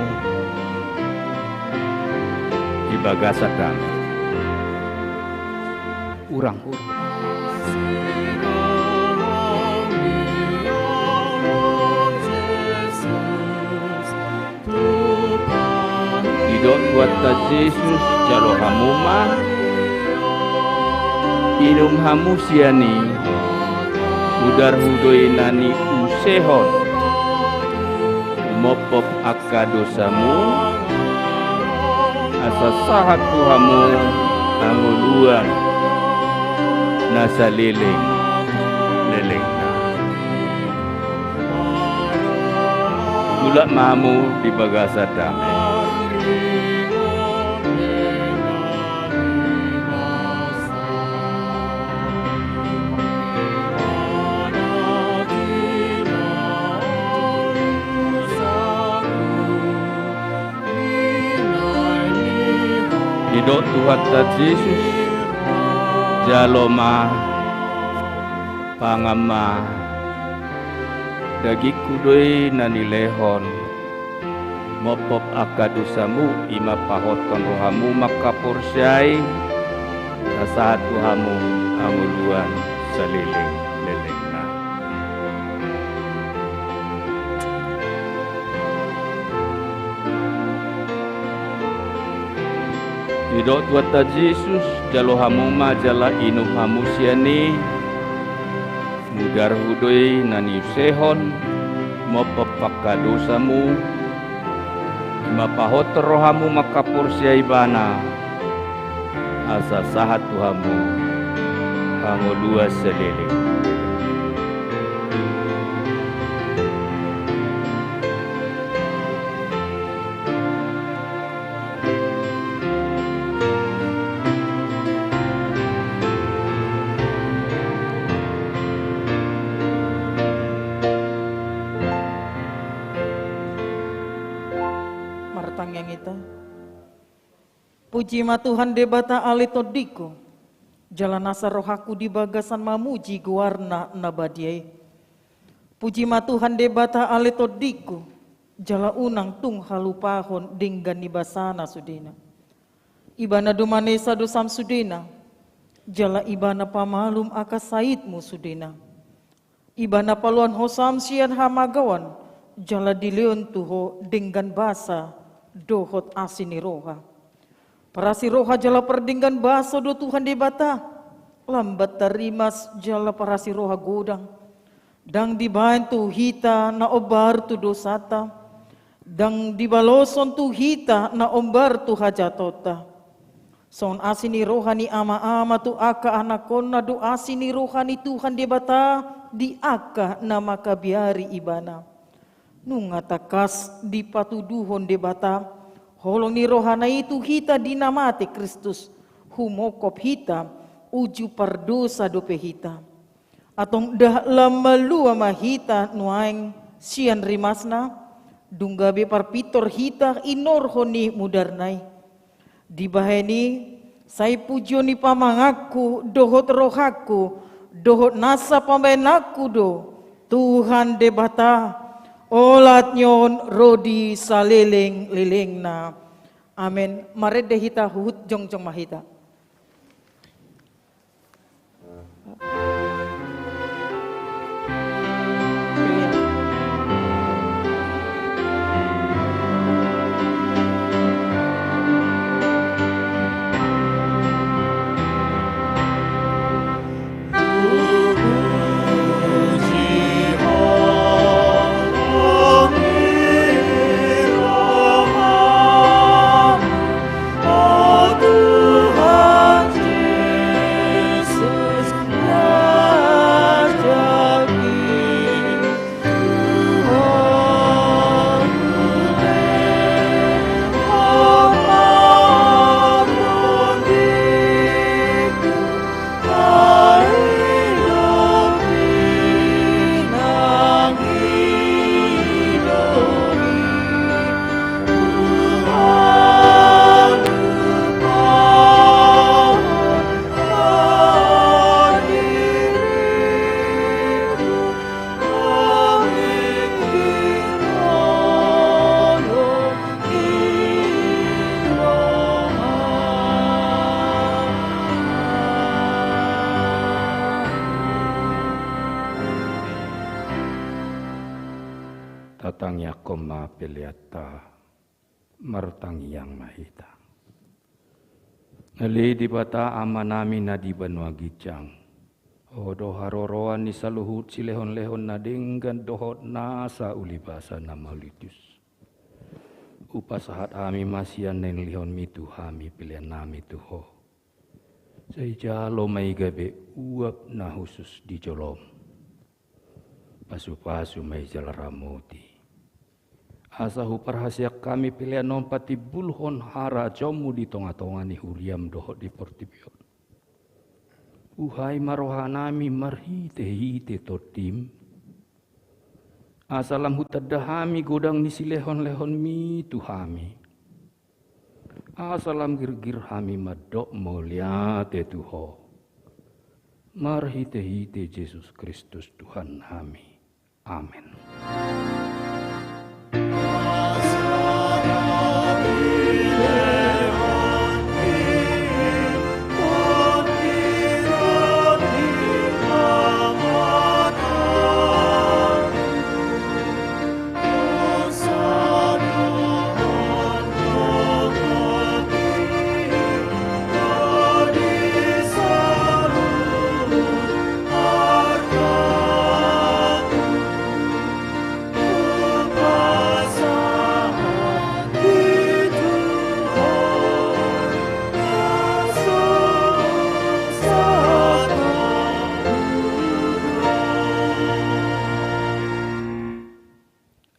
di bagasan dame. Hurang, hurang. Didok Tuhanta Jesus, jalo hamu ma. Inum hamu sian i. Mudar hu do i na niusehon. Humophop angka dosamu. Asa sahat tu hamu hangoluan na saleleng lelengna. Mulak ma hamu di bagasan dame. Didok Tuhanta Jesus, jalo ma, pangan ma, dagingku do i na nilehon, mophop angka dosamu, i ma pahothon rohamu mangkaporseai, asa sahat tu hamu hangoluan saleleng lelengna. Didok Tuhanta Jesus, jalo hamu ma jala inum hamu sian i, mudar hu do i na niusehon, mophop angka dosamu, i ma pahothon rohamu mangkaporseai ibana, asa sahat tu hamu hangoluan saleleng. Puji ma Tuhan Debata ale tondingku, jala nasa rohangku di bagasan mamuji goarna na badia i. Puji ma Tuhan Debata ale tondingku, jala unang tung halupahon denggan ni basana sudena. Ibana do manesa dosam sudena, jala Ibana pamalum angka saitmu sudena. Ibana paluahon ho sam sian hamagaon, jala dilehon tu ho denggan basa dohot asi ni roha. Parasi roha jala pardenggan basa do Tuhan Debata, lambat tarimas jala parasi roha godang. Ndang dibaen tu hita na ombar tu dosanta, ndang dibaloshon tu hita na ombar tu hajahatonta. Songon asi ni roha ni ama-ama tu angka anakhonna do asi ni roha ni Tuhan Debata di angka na mangkabiari Ibana. Nunga tangkas dipatuduhon Debata holong ni rohana i tu hita di na mate Kristus, humongkop hita, uju pardosa dope hita. Antong ndang lam malua ma hita nuaeng sian rimasna, dung gabe parpintor hita inorhon ni mudarna i. Dibahen i, sai pujion ni pamanganku, dohot rohangku, dohot nasa pambahenanku do, Tuhan Debata, olat ni on ro di saleleng-lelengna. Amen. Marende hita, huhut jongjong ma hita. Tatangiangkon ma peleanta. Martangiang ma hita. Ale Debata Amanami na di banua ginjang, Ho do haroroan ni saluhut silehon-lehon na denggan dohot nasa ulibasa na mauliutus. Hupasahat hami ma sian na nilehonmi tu hami peleannami tu Ho. Sai jalo ma i gabe uap na hushus di jolom. Pasu-pasu ma i jala ramoti. Asa huparhaseang hami pelean on patimbulhon harajaonmu di tonga-tonga ni huriam dohot di portibi on. Buhai ma rohanami marhite-hite Tondim. Asa lam hutanda hami godang ni silehon-lehonmi tu hami. Asa lam girgir hami mandok mauliate tu Ho. Marhite-hite Jesus Kristus Tuhannami. Amen.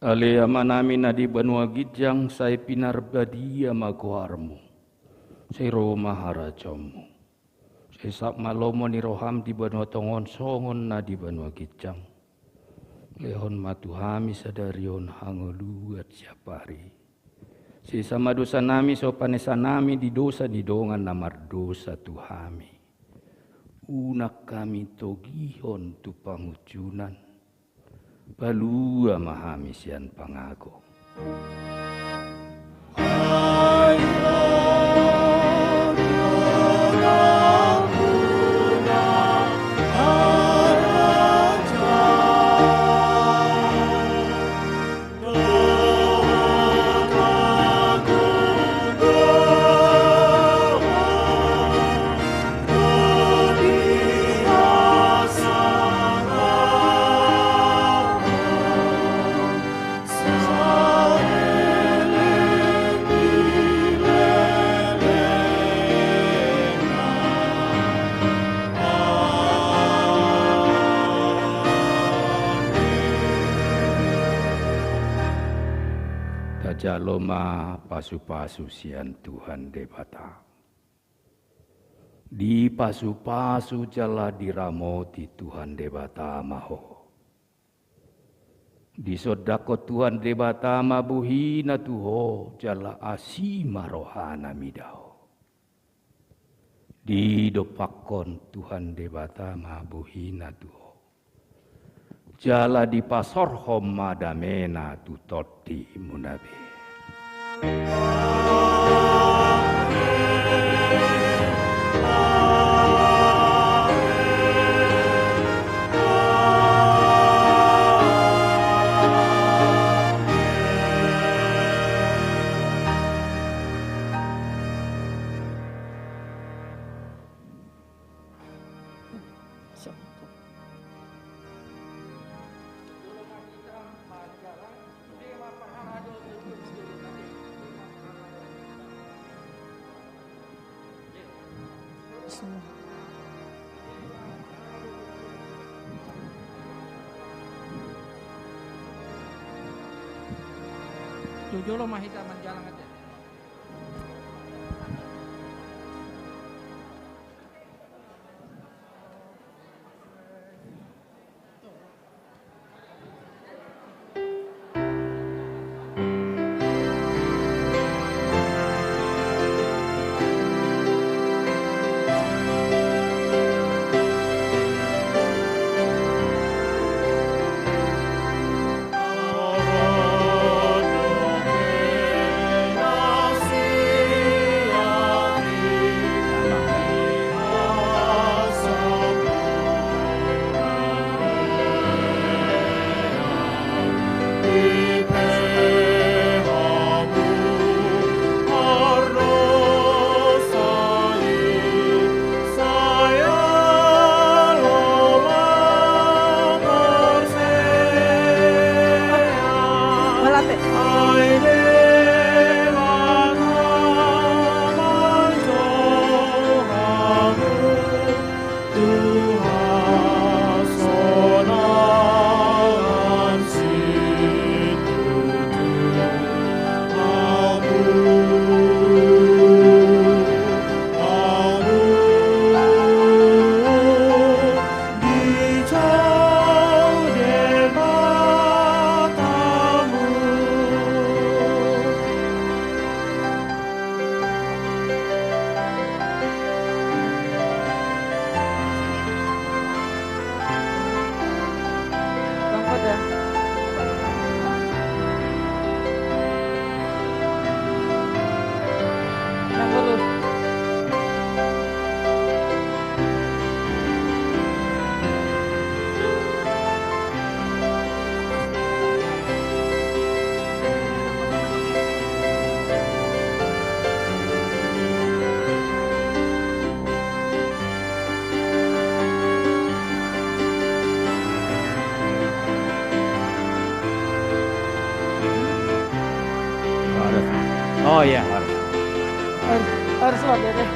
Ale Amanami na di banua ginjang, sai pinarbadia ma goarmu. Sai ro ma harajaonmu. Sai saut ma lomo ni roham di banua tonga on songon na di banua ginjang. Lehon ma tu hami sadari on hangoluan siapari. Sesa ma dosanami songon panesanami di dosa ni dongan na mardosa tu hami. Unang hami togihon tu pangunjunan. Palua ma hami sian pangago. Tajalo ma pasu-pasu sian Tuhan Debata. Dipasupasu jala diramoti Tuhan Debata ma ho. Disondangkon Tuhan Debata ma bohina tu ho jala asi ma rohana mida ho. Didompakkon Tuhan Debata ma bohina tu ho. Jala dipasorhon ma damena tu tondimuna be. Tu jolo ma hita manjalang ate. Harus. Oh iya, harus. Harus, harus lah, Dede.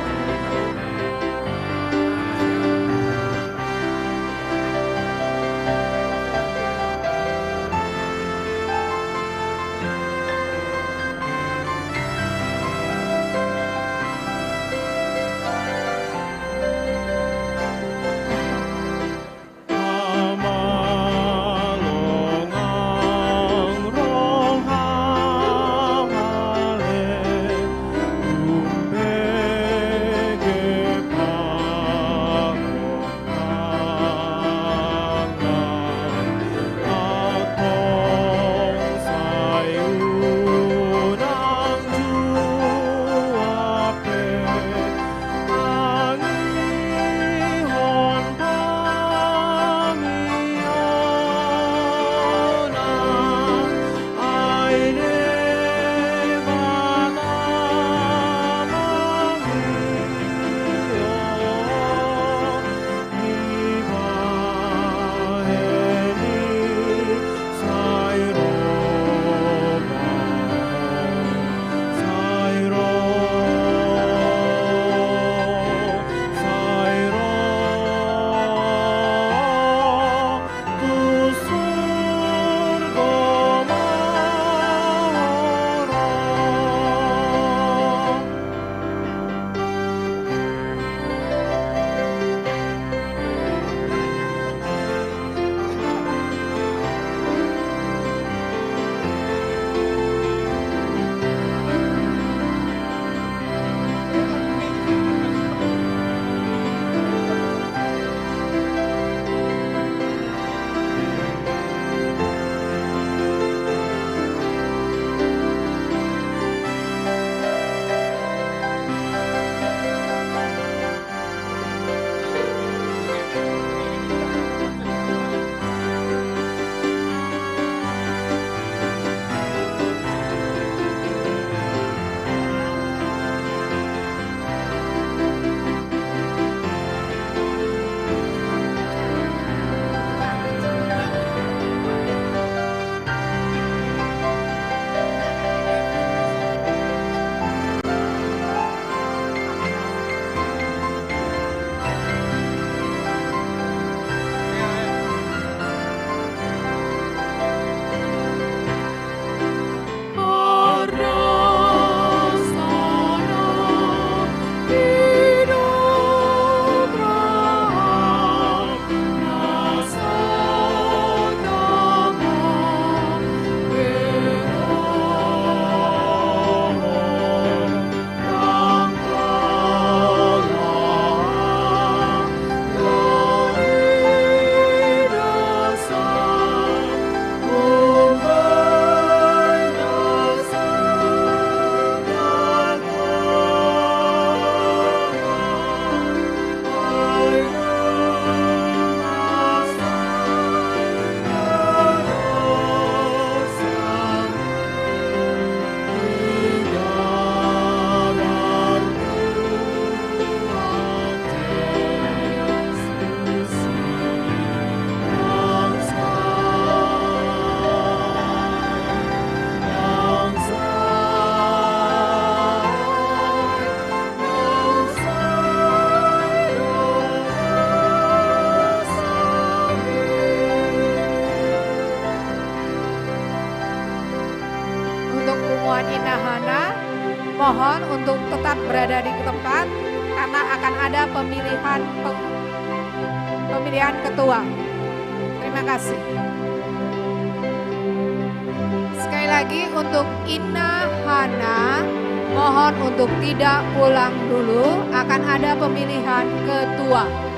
Mohon untuk tetap berada di tempat karena akan ada pemilihan peng- pemilihan ketua. Terima kasih. Sekali lagi, untuk Inna Hana, mohon untuk tidak pulang dulu, akan ada pemilihan ketua.